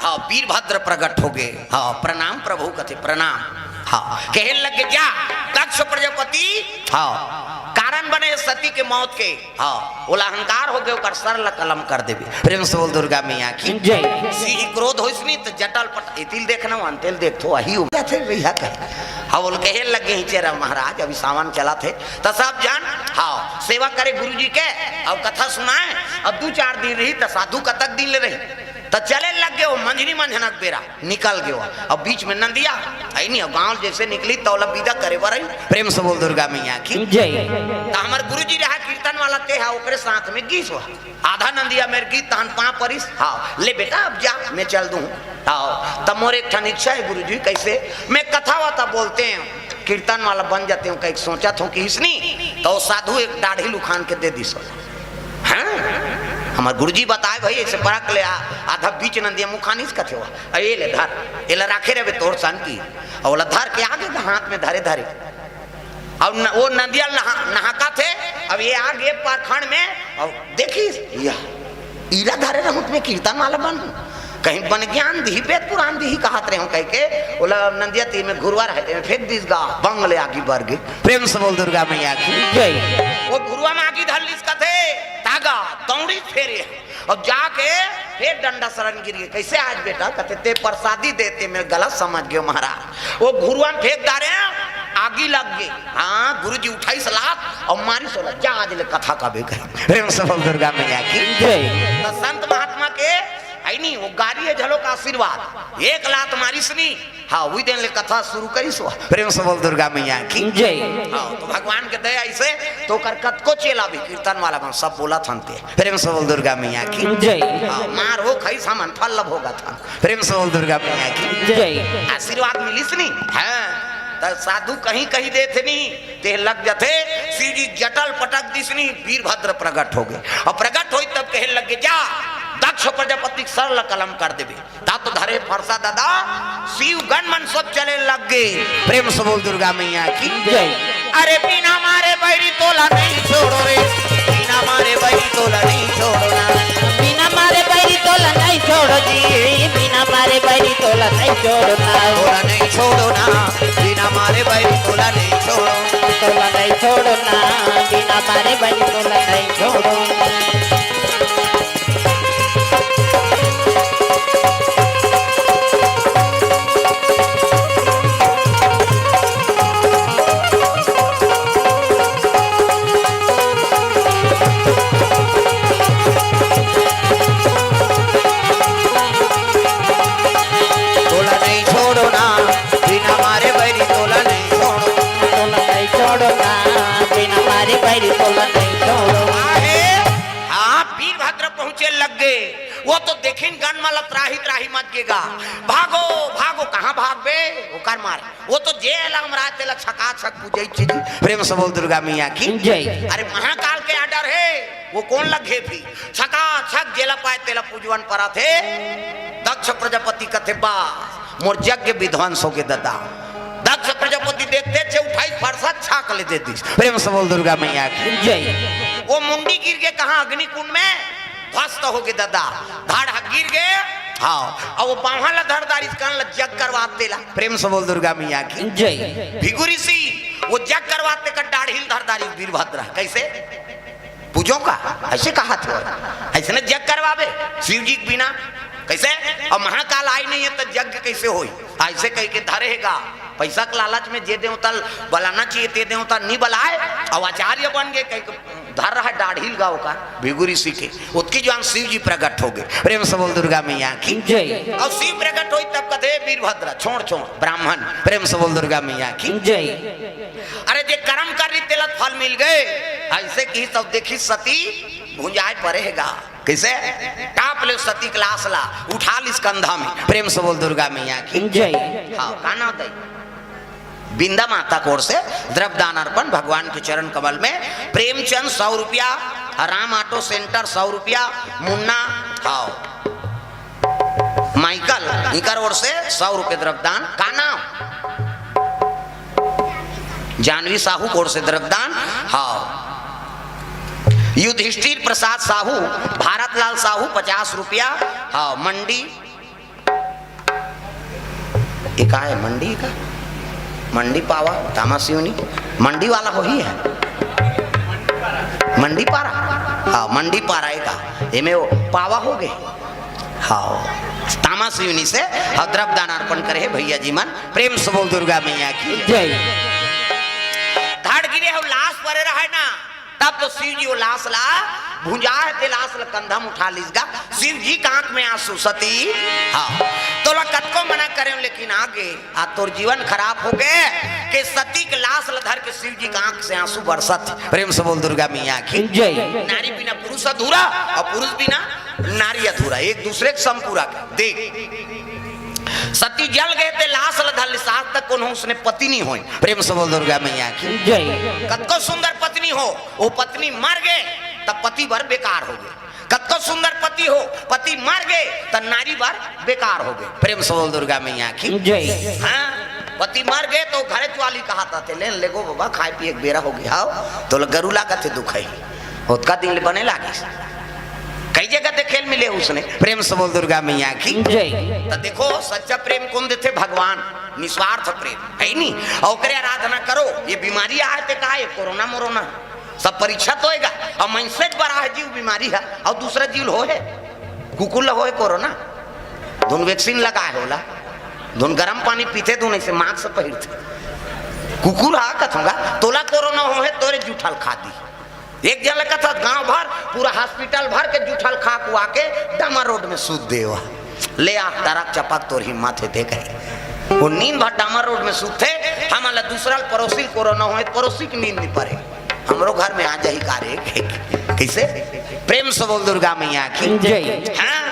हाँ, वीरभद्र प्रकट हो गए। हाँ, प्रणाम प्रभु कथे प्रणाम। हाँ, कहे लगे जा दक्ष प्रजापति। हाँ, कारण बने सती के मौत के। हाँ, ओला अहंकार हो गए, ओकर सर ला कलम कर देबे। प्रेम से बोल दुर्गा मैया की जय। शिव जी क्रोध होइस नी त जटा ल पट, एतिल देखना, वंतिल देख तो वही हो जाथे भैया कहे। हाँ, बोल कहे लगे ही चेरा महाराज, अभी सावन चला थे त सब जन, हाँ, सेवा करे गुरु जी के, और कथा सुनाए, और दू चार दिन रही त साधु कतक दिन ले रही। त चले लग गए वो मंझनी मंझनक बेरा, निकल गए वो। अब बीच में नंदिया, है नहीं, अब गांव जैसे निकली तौला विदा करे बर आई। प्रेम से बोल दुर्गा मैया की जय। त हमर गुरुजी रहा कीर्तन वाला, ते हा ओकरे साथ में गीस हुआ। आधा नंदिया मेर गीत तहन पांव परिस, हाँ, ले बेटा अब जा, मैं चल दूं। हाँ, तब मोर एक ठन इच्छा है गुरुजी, कैसे? मैं कथा वाता बोलते हैं, कीर्तन वाला बन जाते हूँ, कहीं सोचा था कि इसनी, तो साधु एक दाढ़ी लुखान के दे दी सो। हाँ, हमार गुरुजी बताए भाई, ऐसे परख ले आ, आधा बीच नंदिया मुखानिस कथे हुआ, अरे ये ले धर, ये ले राखे रे बे तोर शांति, और ओला धर के आगे का हाथ में धरे धरे, और न, वो नंदिया नहा, नहाका थे, अब ये आगे पारखंड में, और देखिस, या, इला धरे रहूं तुम्हें कीर्तन वाला बन, कहीं बन ज्ञान दी, वेद पुराण दी, कहत रहे हो कह के, ओला नंदिया तीर में घुरवा रहे, ते में फेंक दीस गा, बंग ले आगी बर गई। प्रेम से बोल दुर्गा मैया की जय। वो घुरवा में आगी धर लीस कथे, तागा, दौड़ी फेरे, और जाके फिर डंडा शरण गिर गए। कैसे आज बेटा? कहते, "ते प्रसादी देते, मैं गलत समझ गए महाराज।" वो घुरुआ में फेंक डारे, आगी लग गई। हाँ, गुरुजी उठाई सलाद और मारी सोला, "जा आज ले कथा का भी कहे।" प्रेम से बोल दुर्गा मैया की जय। तो संत महात्मा के है नी, वो गारी हे झलोक आशीर्वाद। एक लात मारिस नी, हाँ, वही दिन ले कथा शुरू करिस वो। प्रेम से बोल दुर्गा मैया की। जय। हाँ, तो भगवान के दया ऐसे, तो ओकर कतको चेला भी कीर्तन वाला मन सब बोलत हन ते। प्रेम से बोल दुर्गा मैया की। जय। हाँ, मार हो खइस हमन फल भोगत हन। प्रेम से बोल दुर्गा मैया की। जय। आशीर्वाद मिलिस नी। हाँ, त साधु कहीं कहीं देथे नी, ते लग जथे। शिव जी जटा ल पटक दिस नी, वीरभद्र प्रगट हो गे। अउ प्रगट होई तब कहे लग गे, जा दक्ष प्रजापति के सर ल कलम कर देबे। ता तो धरे फरसा ददा, शिव गण मन सब चले लग गे। प्रेम से बोल दुर्गा मैया की। जय। अरे बिना मारे बैरी तोला नहीं छोड़ो रे, बिना मारे बैरी तोला नहीं छोड़ो ना। बिना मारे बैरी तोला नहीं छोड़ो जी, बिना मारे बैरी तोला नहीं छोड़ो ना। तोला नहीं छोड़ो ना, बिना मारे बैरी तोला नहीं छोड़ो। तोला नहीं छोड़ो ना, बिना मारे बैरी तोला नहीं छोड़ो। तोला नहीं छोड़ो ना, बिना मारे बैरी तोला नहीं छोड़ो। तोला नहीं छोड़ो ना, बिना मारे बैरी तोला नहीं छोड़ो। आहे, हाँ, वीरभद्र पहुंचे लग गे। वो तो देखिन गन मन ल त्राही त्राही मच गे गा। भागो, भागो, कहाँ भागबे? ओकर मारे। वो तो जेला हमर आय तेला छकाछक पूजई चीज। प्रेम से बोल दुर्गा मैया की। जय। अरे महाकाल के order हे, वो कोन ल घेपही? छकाछक जेला पाय तेला पूजवन परत हे। दक्ष प्रजापति कथे, बा, मोर यज्ञ विध्वंस हो गे ददा। दक्ष प्रजापति देखते छे उठाई फरसा छाक ले दे दिस। प्रेम से बोल दुर्गा मैया की। जय। वो मुंडी गिर गे कहाँ? अग्नि कुंड में। ध्वस्त हो गे ददा, धड़ ह गिर गे। हाँ, अउ वो बांहा ल धर डारिस, कान ल जग करवात तेला। प्रेम से बोल दुर्गा मैया की। जय। भृगु ऋषि वो जग करवात तेकर डाढ़ी ल धर डारिस वीरभद्र। कैसे? पूजो का? ऐसे कहा थे? ऐसे न जग करवाबे शिव जी के बिना? कैसे? अब महाकाल आय नहीं हे त जग कैसे होई? ऐसे कह के धरे हे गा। पैसा के लालच में जे देवता ल बलाना चाहिए ते देवता नहीं बलाय। अब आचार्य बन गे, कह के धर रहा डाढ़ी ल गा ओकर, भृगु ऋषि के। ओतकी जुवार शिव जी प्रगट हो गे। प्रेम से बोल दुर्गा मैया की। जय। अउ शिव प्रगट होई तब कथे, वीरभद्र, छोड़, छोड़, ब्राह्मण। प्रेम से बोल दुर्गा मैया की। जय। अरे जे करम करिस तेला फल मिल गे, ऐसे किहिस तब देखिस सती भुंजाय परे हे गा। कैसे? टाप ले सती के लाश ला, उठा लिस कंधा में। प्रेम से बोल दुर्गा मैया की। जय। हाँ, का नाम दई? बिंदा माता कोर से द्रव्य दान अर्पण भगवान के चरण कमल में। प्रेमचंद सौ रुपया, राम ऑटो सेंटर सौ रुपया, मुन्ना, हाँ, माइकल, इकर ओर से सौ रुपये द्रव्य दान। का नाम? जानवी साहू कोर से द्रव्य दान। हाँ, युधिष्ठिर प्रसाद साहू, भारत लाल साहू पचास रुपया। हाँ, मंडी ये का हे? मंडी का? मंडी पावा, तामा सिवनी, मंडी वाला होही हे। मंडी पारा? हाँ, मंडी पारा हे का? एमे वो पावा हो गे। हाँ, तामा सिवनी से, हाँ, द्रव्य दान अर्पण करे हे भैया जी मन। प्रेम से बोल दुर्गा मैया की। जय। धड़ गिरे हो, लाश परे रहे ना, तब तो शिव जी वो लाश ला भुंजा हे, ते लाश ला कंधा में उठा लिस गा। शिव जी का आंख में आंसू, सती, हाँ, तोला कतको मना करे लेकिन आ गे, आ तोर जीवन खराब हो गे। के सती के लाश ला धर के शिव जी का आंख से आंसू बरसत। प्रेम से बोल दुर्गा मैया की। जय। नारी बिना पुरुष अधूरा अउ पुरुष बिना नारी अधूरा, एक दूसरे के संपूरक। देख, सती जल गे ते लाश ला धर लिस, आज तक कोनो उसने पति नहीं होय। प्रेम से बोल दुर्गा मैया की। जय। कतको सुंदर पत्नी हो, वो पत्नी मर गे तब पति बर बेकार हो गे। कतको सुंदर पति हो, पति मर गे त नारी बर बेकार हो गे। प्रेम से बोल दुर्गा मैया की। जय। हाँ, पति मर गे तो घरे वाली कहा थे, ले, ले गो बाबा, खाए पिए के बेरा हो गे। हाँ, तो गरुला कथे दुख हे, ओतका दिन ले बने लागिस। कई जगह देखे ल मिले उसने। प्रेम से बोल दुर्गा मैया की। जय। तो देखो, सच्चा प्रेम कोन देथे? भगवान। निस्वार्थ प्रेम, हे नी? अउ ओकरे आराधना करो। ये बीमारी आय ते का हे? कोरोना मोरोना। सब परीक्षा तो होय गा। अउ मनसे बर आय जीव बीमारी हे, अउ दूसरा जीव ल होय हे? कुकुर ल होय कोरोना? धुन vaccine लगाय हे ओला, धुन गरम पानी पीथे, धुन ऐसे mask पहिरथे। कुकुर हा कथों गा, तोला कोरोना होय हे, तोरे जूठा ल खा दी। एक झन ल कथस, गांव भर पूरा हॉस्पिटल भर के जूठल खा खुआ के डामर रोड में सूत दे। ले आ, टरक चपक तोर हिम्मत हे ते कहे। वो नींद भर डामर रोड में सूतथे, हमन ल दूसरा ल पड़ोसी ल कोरोना होय, पड़ोसी के नींद नहीं पड़े। हमरो घर में आ जाही का रे? कइसे? प्रेम से बोल दुर्गा मैया की। जय। हाँ?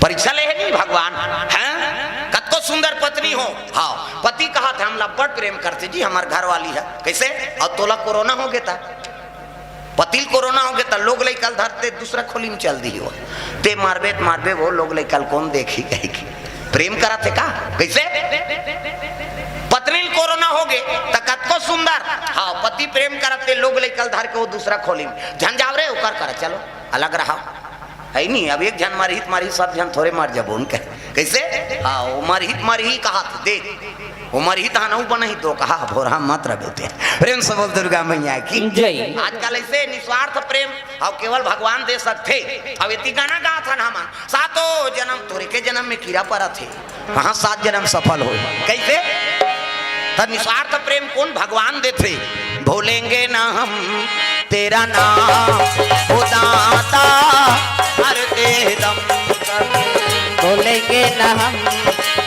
परीक्षा ले हे नहीं भगवान? हाँ? कतको सुंदर पत्नी हो, हाँ, पति कहथे हमला बड़ प्रेम करथे जी, हमर घर वाली हे। कइसे? अउ तोला कोरोना होगे त, पति ल कोरोना होगे त लोग लइका ल धरथे, दूसरा खोली में चल दिही। ते मरबे त मरबे, वो लोग लइका ल कोन देखही कहिके। प्रेम करथे का? कइसे? पत्नी ल कोरोना होगे त कतको सुंदर, हाँ, पति प्रेम करथे, लोग लइका ल धर के वो दूसरा खोली में, झन जाव रे, ओकर करा, चलो, अलग रहा। हे नहीं, अब एक झन मरही त मरही, सब झन थोरे मर जबो उनके। कइसे? हाँ, वो मरही त मरही कहथे, देख, वो मरही त हनऊ बनही तो कहा, भोरहा मत रबे ते। प्रेम से बोल दुर्गा मैया की। जय। आजकल अइसे निस्वार्थ प्रेम अउ केवल भगवान दे सकथे। अउ एती गाना गाथन हमन, सातों जनम तोरे के जनम में कीरा परत हे, कहाँ सात जनम सफल होय। कइसे? त निस्वार्थ प्रेम कोन भगवान देथे? भूलेंगे ना हम तेरा नाम, ओ दाता, मरते दम तक। भूलेंगे ना हम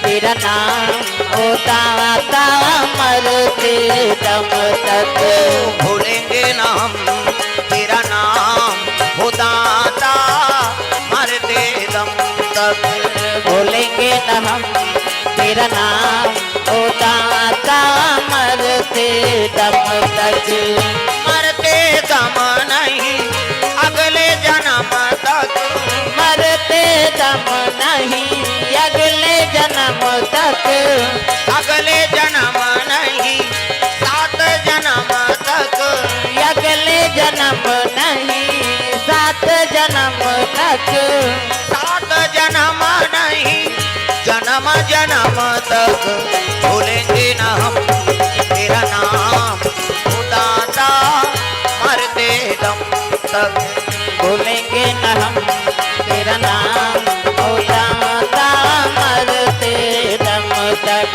तेरा नाम, ओ दाता, मरते दम तक। भूलेंगे ना हम तेरा नाम, ओ दाता, मरते दम तक। भूलेंगे ना हम तेरा नाम, ओ दाता, मरते दम तक। मरते दम नहीं, अगले जनम तक। मरते दम नहीं, अगले जनम तक। अगले जनम नहीं, सात जनम तक। अगले जनम नहीं, सात जनम तक। सात जनम नहीं, जनम जनम तक। भूलेंगे ना हम तेरा नाम, ओ दाता, मरते दम तक। भूलेंगे ना हम तेरा नाम, ओ दाता, मरते दम तक।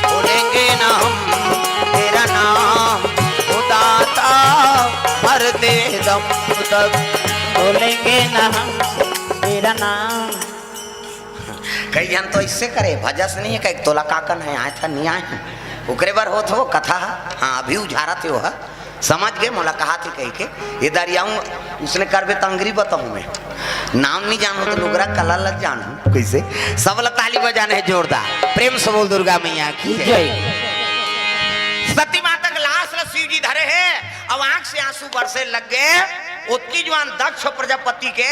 भूलेंगे ना हम तेरा नाम, ओ दाता, मरते दम तक। भूलेंगे ना हम तेरा नाम। कई झन तो अइसे करे, भजस नहीं हे, कई तोला का कन हे, आय था नहीं आय हे, ओकरे बर होत हो कथा। हाँ, अभी उझारत हे वो ह। समझ गे, मोला कहाथे कहिके। ये दरियाऊं, उसने करबे त अंगरी बताऊं मैं। नाम नहीं जानहूं त लुगरा कला ल जानहूं। कइसे? सब ल ताली बजाना हे जोरदार। प्रेम से बोल दुर्गा मैया की जय। जय। सती माता के लाश ल शिव जी धरे हे, अब आंख से आंसू बरसे लग गे। ओतकी जुवान दक्ष प्रजापति के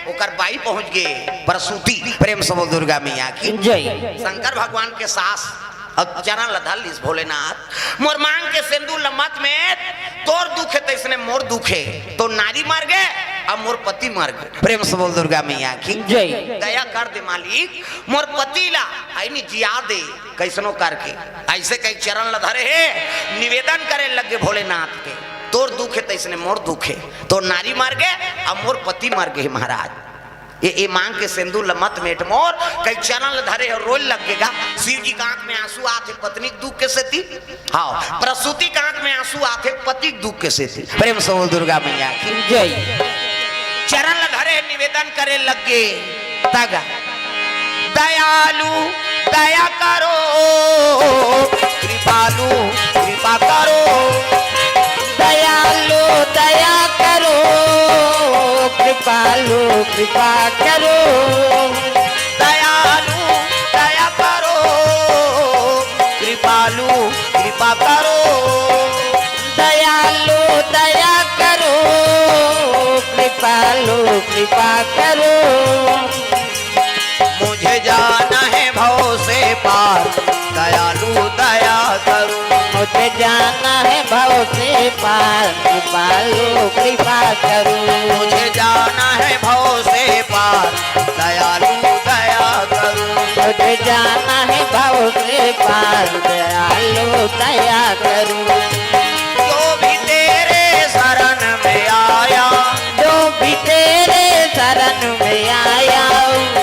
ओकर बाई पहुंच गे प्रसूति। प्रेम से बोल दुर्गा मैया की जय। शंकर भगवान के सास अब चरण ल धर लिस भोलेनाथ, मोर मांग के सेंदूर ल मत मेट, तोर दुख हे तइसने मोर दुख हे, तो नारी मर गे, अब मोर पति मर गे। प्रेम से बोल दुर्गा मैया की जय। दया कर दे मालिक, मोर पति ला आईनी जिया दे, कइसनो करके। अइसे कहि चरण ल धरे हे, निवेदन करे लग गे भोलेनाथ के, तोर दुख हे तइसने मोर दुख हे, तोर नारी मर गे, अब मोर पति मर गे महाराज। ये, ये मांग के सेंदूर ल मत मेट मोर, कहि चरण ल धरे हे, रोय लग गे गा। शिव जी के आंख में आंसू आथे पत्नी के दुख के सेती, हाँ, प्रसूति के आंख में आंसू आथे पति के दुख के सेती। प्रेम से बोल दुर्गा मैया की जय। चरण ल धरे हे, निवेदन करे लग गे तगा। दयालु दया करो, कृपालु कृपा करो। दयालु दया करो, कृपालु कृपा करो। दयालु दया करो, कृपालु कृपा करो। दयालु दया करो, कृपालु कृपा करो। मुझे जाना है भव से पार, दयालु दया करो। मुझे जाना है भव से पार, कृपालु कृपा करो। मुझे जाना है भव से पार, दयालु दया करो। मुझे जाना है भव से पार, दयालु दया करो। जो भी तेरे शरण में आया, जो भी तेरे शरण में आया,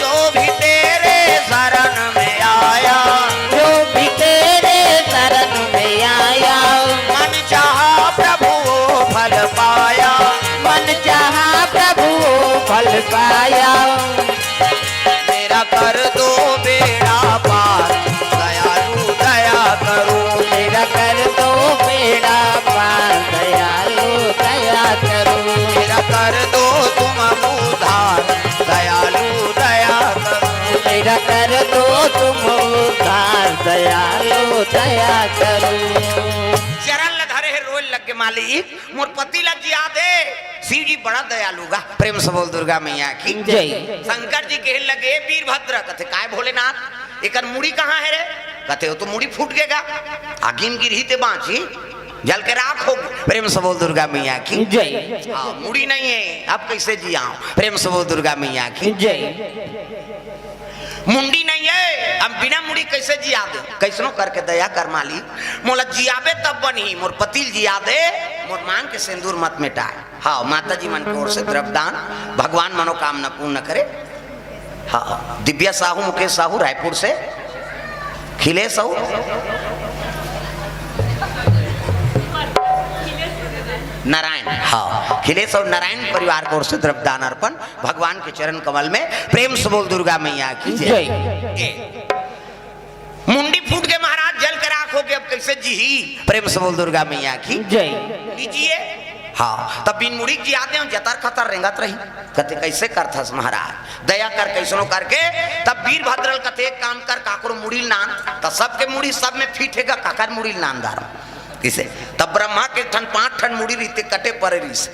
जो भी तेरे शरण में आया, जो भी तेरे शरण में आया, मन चाहा प्रभु वो फल पाया, मन चाहा प्रभु वो फल पाया। मेरा कर दो बेड़ा पार, दयालु दया करो। मेरा कर दो बेड़ा पार, दयालु दया करो। मेरा कर दो तुम उद्धार, दयालु दया करो। मेरा कर दो तुम उद्धार, दयालु दया करो। चरण ल धरे हे, रोए लग गे, मालिक, मोर पति ला जिया दे। शिव जी बड़ा दयालु गा। प्रेम से बोल दुर्गा मैया की। जय। शंकर जी कहे लगे, "वीरभद्र," कथे, "काय भोलेनाथ, एकर मुड़ी कहाँ हे रे?" कथे, "वो तो मुड़ी फूट गे गा, आगी म गिरही ते बाँची, जल के राख हो गे।" प्रेम से बोल दुर्गा मैया की। जय। हाँ, मुड़ी नहीं है, अब कैसे जियाओ? प्रेम से बोल दुर्गा मैया की। जय। मुंडी नहीं है, अब बिना मुड़ी कैसे जिया दे? कैसनो करके दया कर मालिक, मोला जियाबे तब बनही, मोर पति ल जिया दे, मोर मांग के सिंदूर मत मिटाए। हाँ, माता जी मन के ओर से द्रव्यदान, भगवान मनोकामना पूर्ण करे। हाँ, दिव्या साहू, मुकेश साहू, रायपुर से, खिलेश साहू, नारायण, हाँ, खिलेश और नारायण परिवार के ओर से द्रव्यदान अर्पण भगवान के चरण कमल में। प्रेम से बोल दुर्गा मैया की जय। जय। ए, मुंडी फूट गे महाराज, जल के राख हो गे, अब कैसे जीही? प्रेम से बोल दुर्गा मैया की जय। लीजिए। हाँ, तब बिन मुड़ी के जिया देंव, जतर खतर रेंगत रही। कथे, "कैसे करथस महाराज, दया कर, कैसनो करके।" तब वीरभद्र ल कथे, "एक काम कर, काकरो मुड़ी ल नान।" त सबके मुड़ी सब में फिट हे गा, काकर मुड़ी ल नान दार। किसे? तब ब्रह्मा के ठन पांच ठन मुड़ी रहिथे, कटे परे रहिस।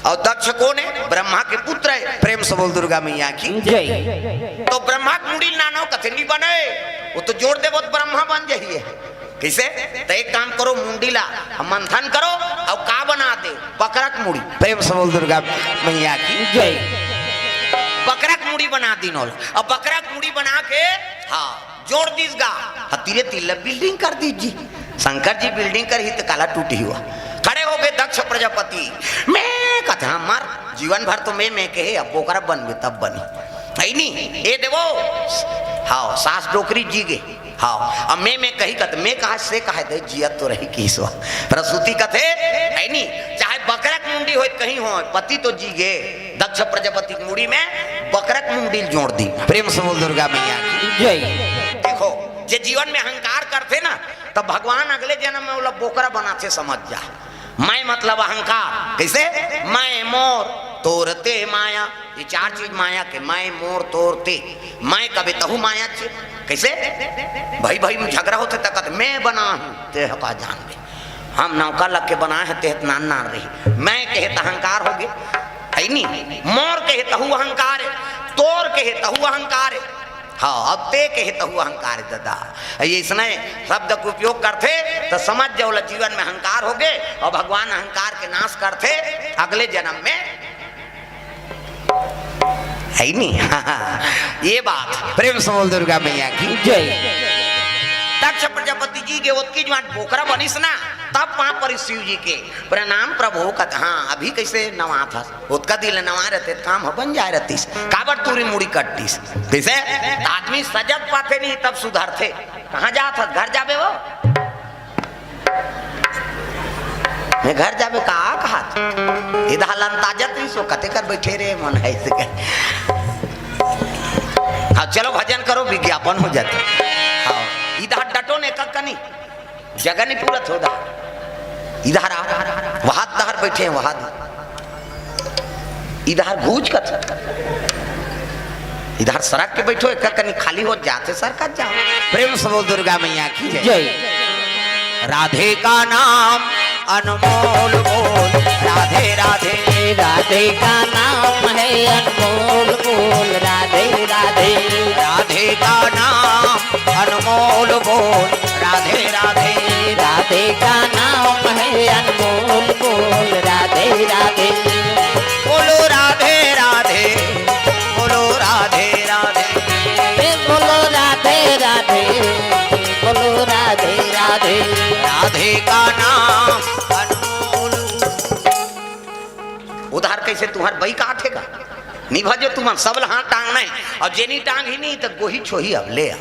अउ दक्ष कोन हे? ब्रह्मा के पुत्र हे। प्रेम से बोल दुर्गा मैया की। जय। तो ब्रह्मा के मुड़ी ल नानो, कथे, "नी बने, वो तो जोड़ देबो त ब्रह्मा बन जही।" किसे? त एक काम करो, मुंडी ला मंथन करो, अउ का बना दे? बकरा के मुड़ी। प्रेम से बोल दुर्गा मैया की। जय। बकरा के मुड़ी बना दीन ओला। अब बकरा के मुड़ी बना के, हाँ, जोड़ दीस गा। ह तीरे तीर ल building कर दीस जी। शंकर जी building करही त काला टूटही हुआ। खड़े हो गे दक्ष प्रजापति। मैं कथे, "हाँ, मर, जीवन भर तो मैं, मैं कहे, अब बोकरा बनबे तब बनी।" है नी? ए देवो, हाँ, सास डोकरी जी गे। हाँ, अब मैं, मैं कही कथे, मैं कहा से कहा दे, जियत तो रही किहिस वा। प्रसूति कथे, है नी? चाहे बकरा के मुंडी होय, कहीं होय, पति तो जी गे। दक्ष प्रजापति के मुड़ी में बकरा के मुंडी ल जोड़ दीन। प्रेम से बोल दुर्गा मैया की। जय। देखो, जे जीवन में अहंकार करथे ना, तब भगवान अगले जन्म में ओला बोकरा बनाथे, समझ जा। मैं मतलब अहंकार। कैसे? मैं मोर तोर ते माया। ये चार चीज माया के, मैं मोर तोर ते। मैं कबे तहू माया चे। कैसे? भाई भाई में झगड़ा होथे त कथे, "मैं बना हूँ, ते ह का जानबे।" हम नौका लग के बनाए हे, तेहत नान नान रही। मैं कहे त अहंकार हो गे, है नी? मोर कहे तहू अहंकार हे, तोर कहे तहू अहंकार हे। हाँ, अब ते कहे तहू अहंकार हे दादा। ये इसने शब्द के उपयोग करथे त समझ जाओ, ला जीवन में अहंकार हो गे अउ भगवान अहंकार के नाश करथे अगले जन्म में। है नी? ये बात। प्रेम से बोल दुर्गा मैया की। जय। दक्ष प्रजापति जी के ओतकी जुवान बोकरा बनिस ना, तब पांव परिस शिव जी के। "प्रणाम प्रभु" कथे, "हाँ, अभी कैसे नवाथस? ओतका दिन नवा रहते त काम ह बन जाए रहतिस। काबर तोरी मुड़ी कटतिस?" कैसे? त आदमी सजग पाथे नहीं तब सुधरथे। कहाँ जाथस? घर जाबे वो? मैं घर जाबे का कहात? इधर लंता जत रही सो कते कर बैठे रे मन है इसे कहे। हाँ, चलो भजन करो, विज्ञापन हो जाते। हाँ, इधर डटो ने कक कनी जगह नहीं पूरत हो दहा। इधर आ, वहाद दहर बैठे हैं, वहाद। इधर घूच कत, इधर सरक के बैठो, एक कनी खाली हो जाते सरकत जाओ। प्रेम से बोल दुर्गा मैया की जय। जय। राधे का नाम अनमोल बोल, राधे राधे। राधे का नाम है अनमोल बोल, राधे राधे। राधे का नाम अनमोल बोल, राधे राधे। राधे का नाम है अनमोल बोल राधे राधे। बोलो राधे राधे, बोलो राधे राधे। ए बोलो राधे राधे, बोलो राधे राधे। राधे का नाम अनमोल। उधार कैसे तुम्हार बई का आथे का? नहीं भजो तुमन, सब ल हाथ टांगना है। अब जेनी टांग ही नहीं तो गोही छोही अब ले आ।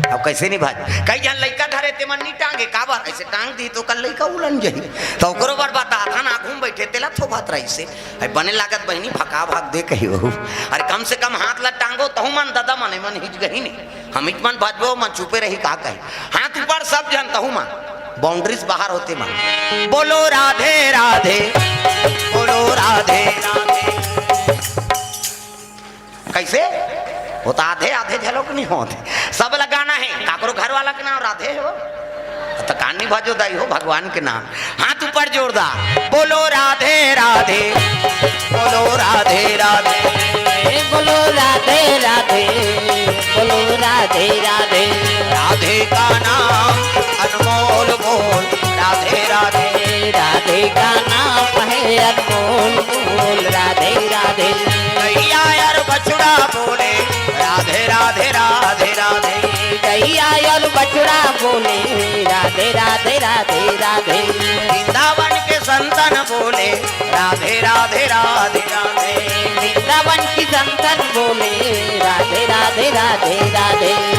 अब कैसे नहीं भज? कई झन लइका धरे ते मन नहीं टांगे, काबर? ऐसे टांग दी तो कल लइका उलन जही। तो ओकरो बर बता था ना, घूम बैठे तेला थोभात रही से। अरे बने लागत बहिनी, भका भाग दे कही बहू। अरे कम से कम हाथ ला टांगो, तहु मन ददा मने मन हिच गही नहीं। हम इत मन भजबो, मन चुपे रही का कही। हाथ ऊपर सब झन तहु मन। बाउंड्रीज बाहर होते मन। बोलो राधे राधे, बोलो राधे राधे। कैसे? वो तो आधे आधे झलक नहीं होते। सब लगाना है। काकरो घर वाला के नाम राधे हो, तो कान नहीं भजो दाई हो, भगवान के नाम। हाथ ऊपर जोरदार, बोलो राधे राधे, बोलो राधे राधे। ए बोलो राधे राधे, बोलो राधे राधे। राधे का नाम अनमोल बोल, राधे राधे। राधे का नाम है अनमोल बोल, राधे राधे। गैया यार बछड़ा बोले, राधे राधे राधे राधे। गैया यार बछड़ा बोले, राधे राधे राधे राधे। वृंदावन के संतन बोले, राधे राधे राधे राधे। वृंदावन की संतन बोले, राधे राधे राधे राधे।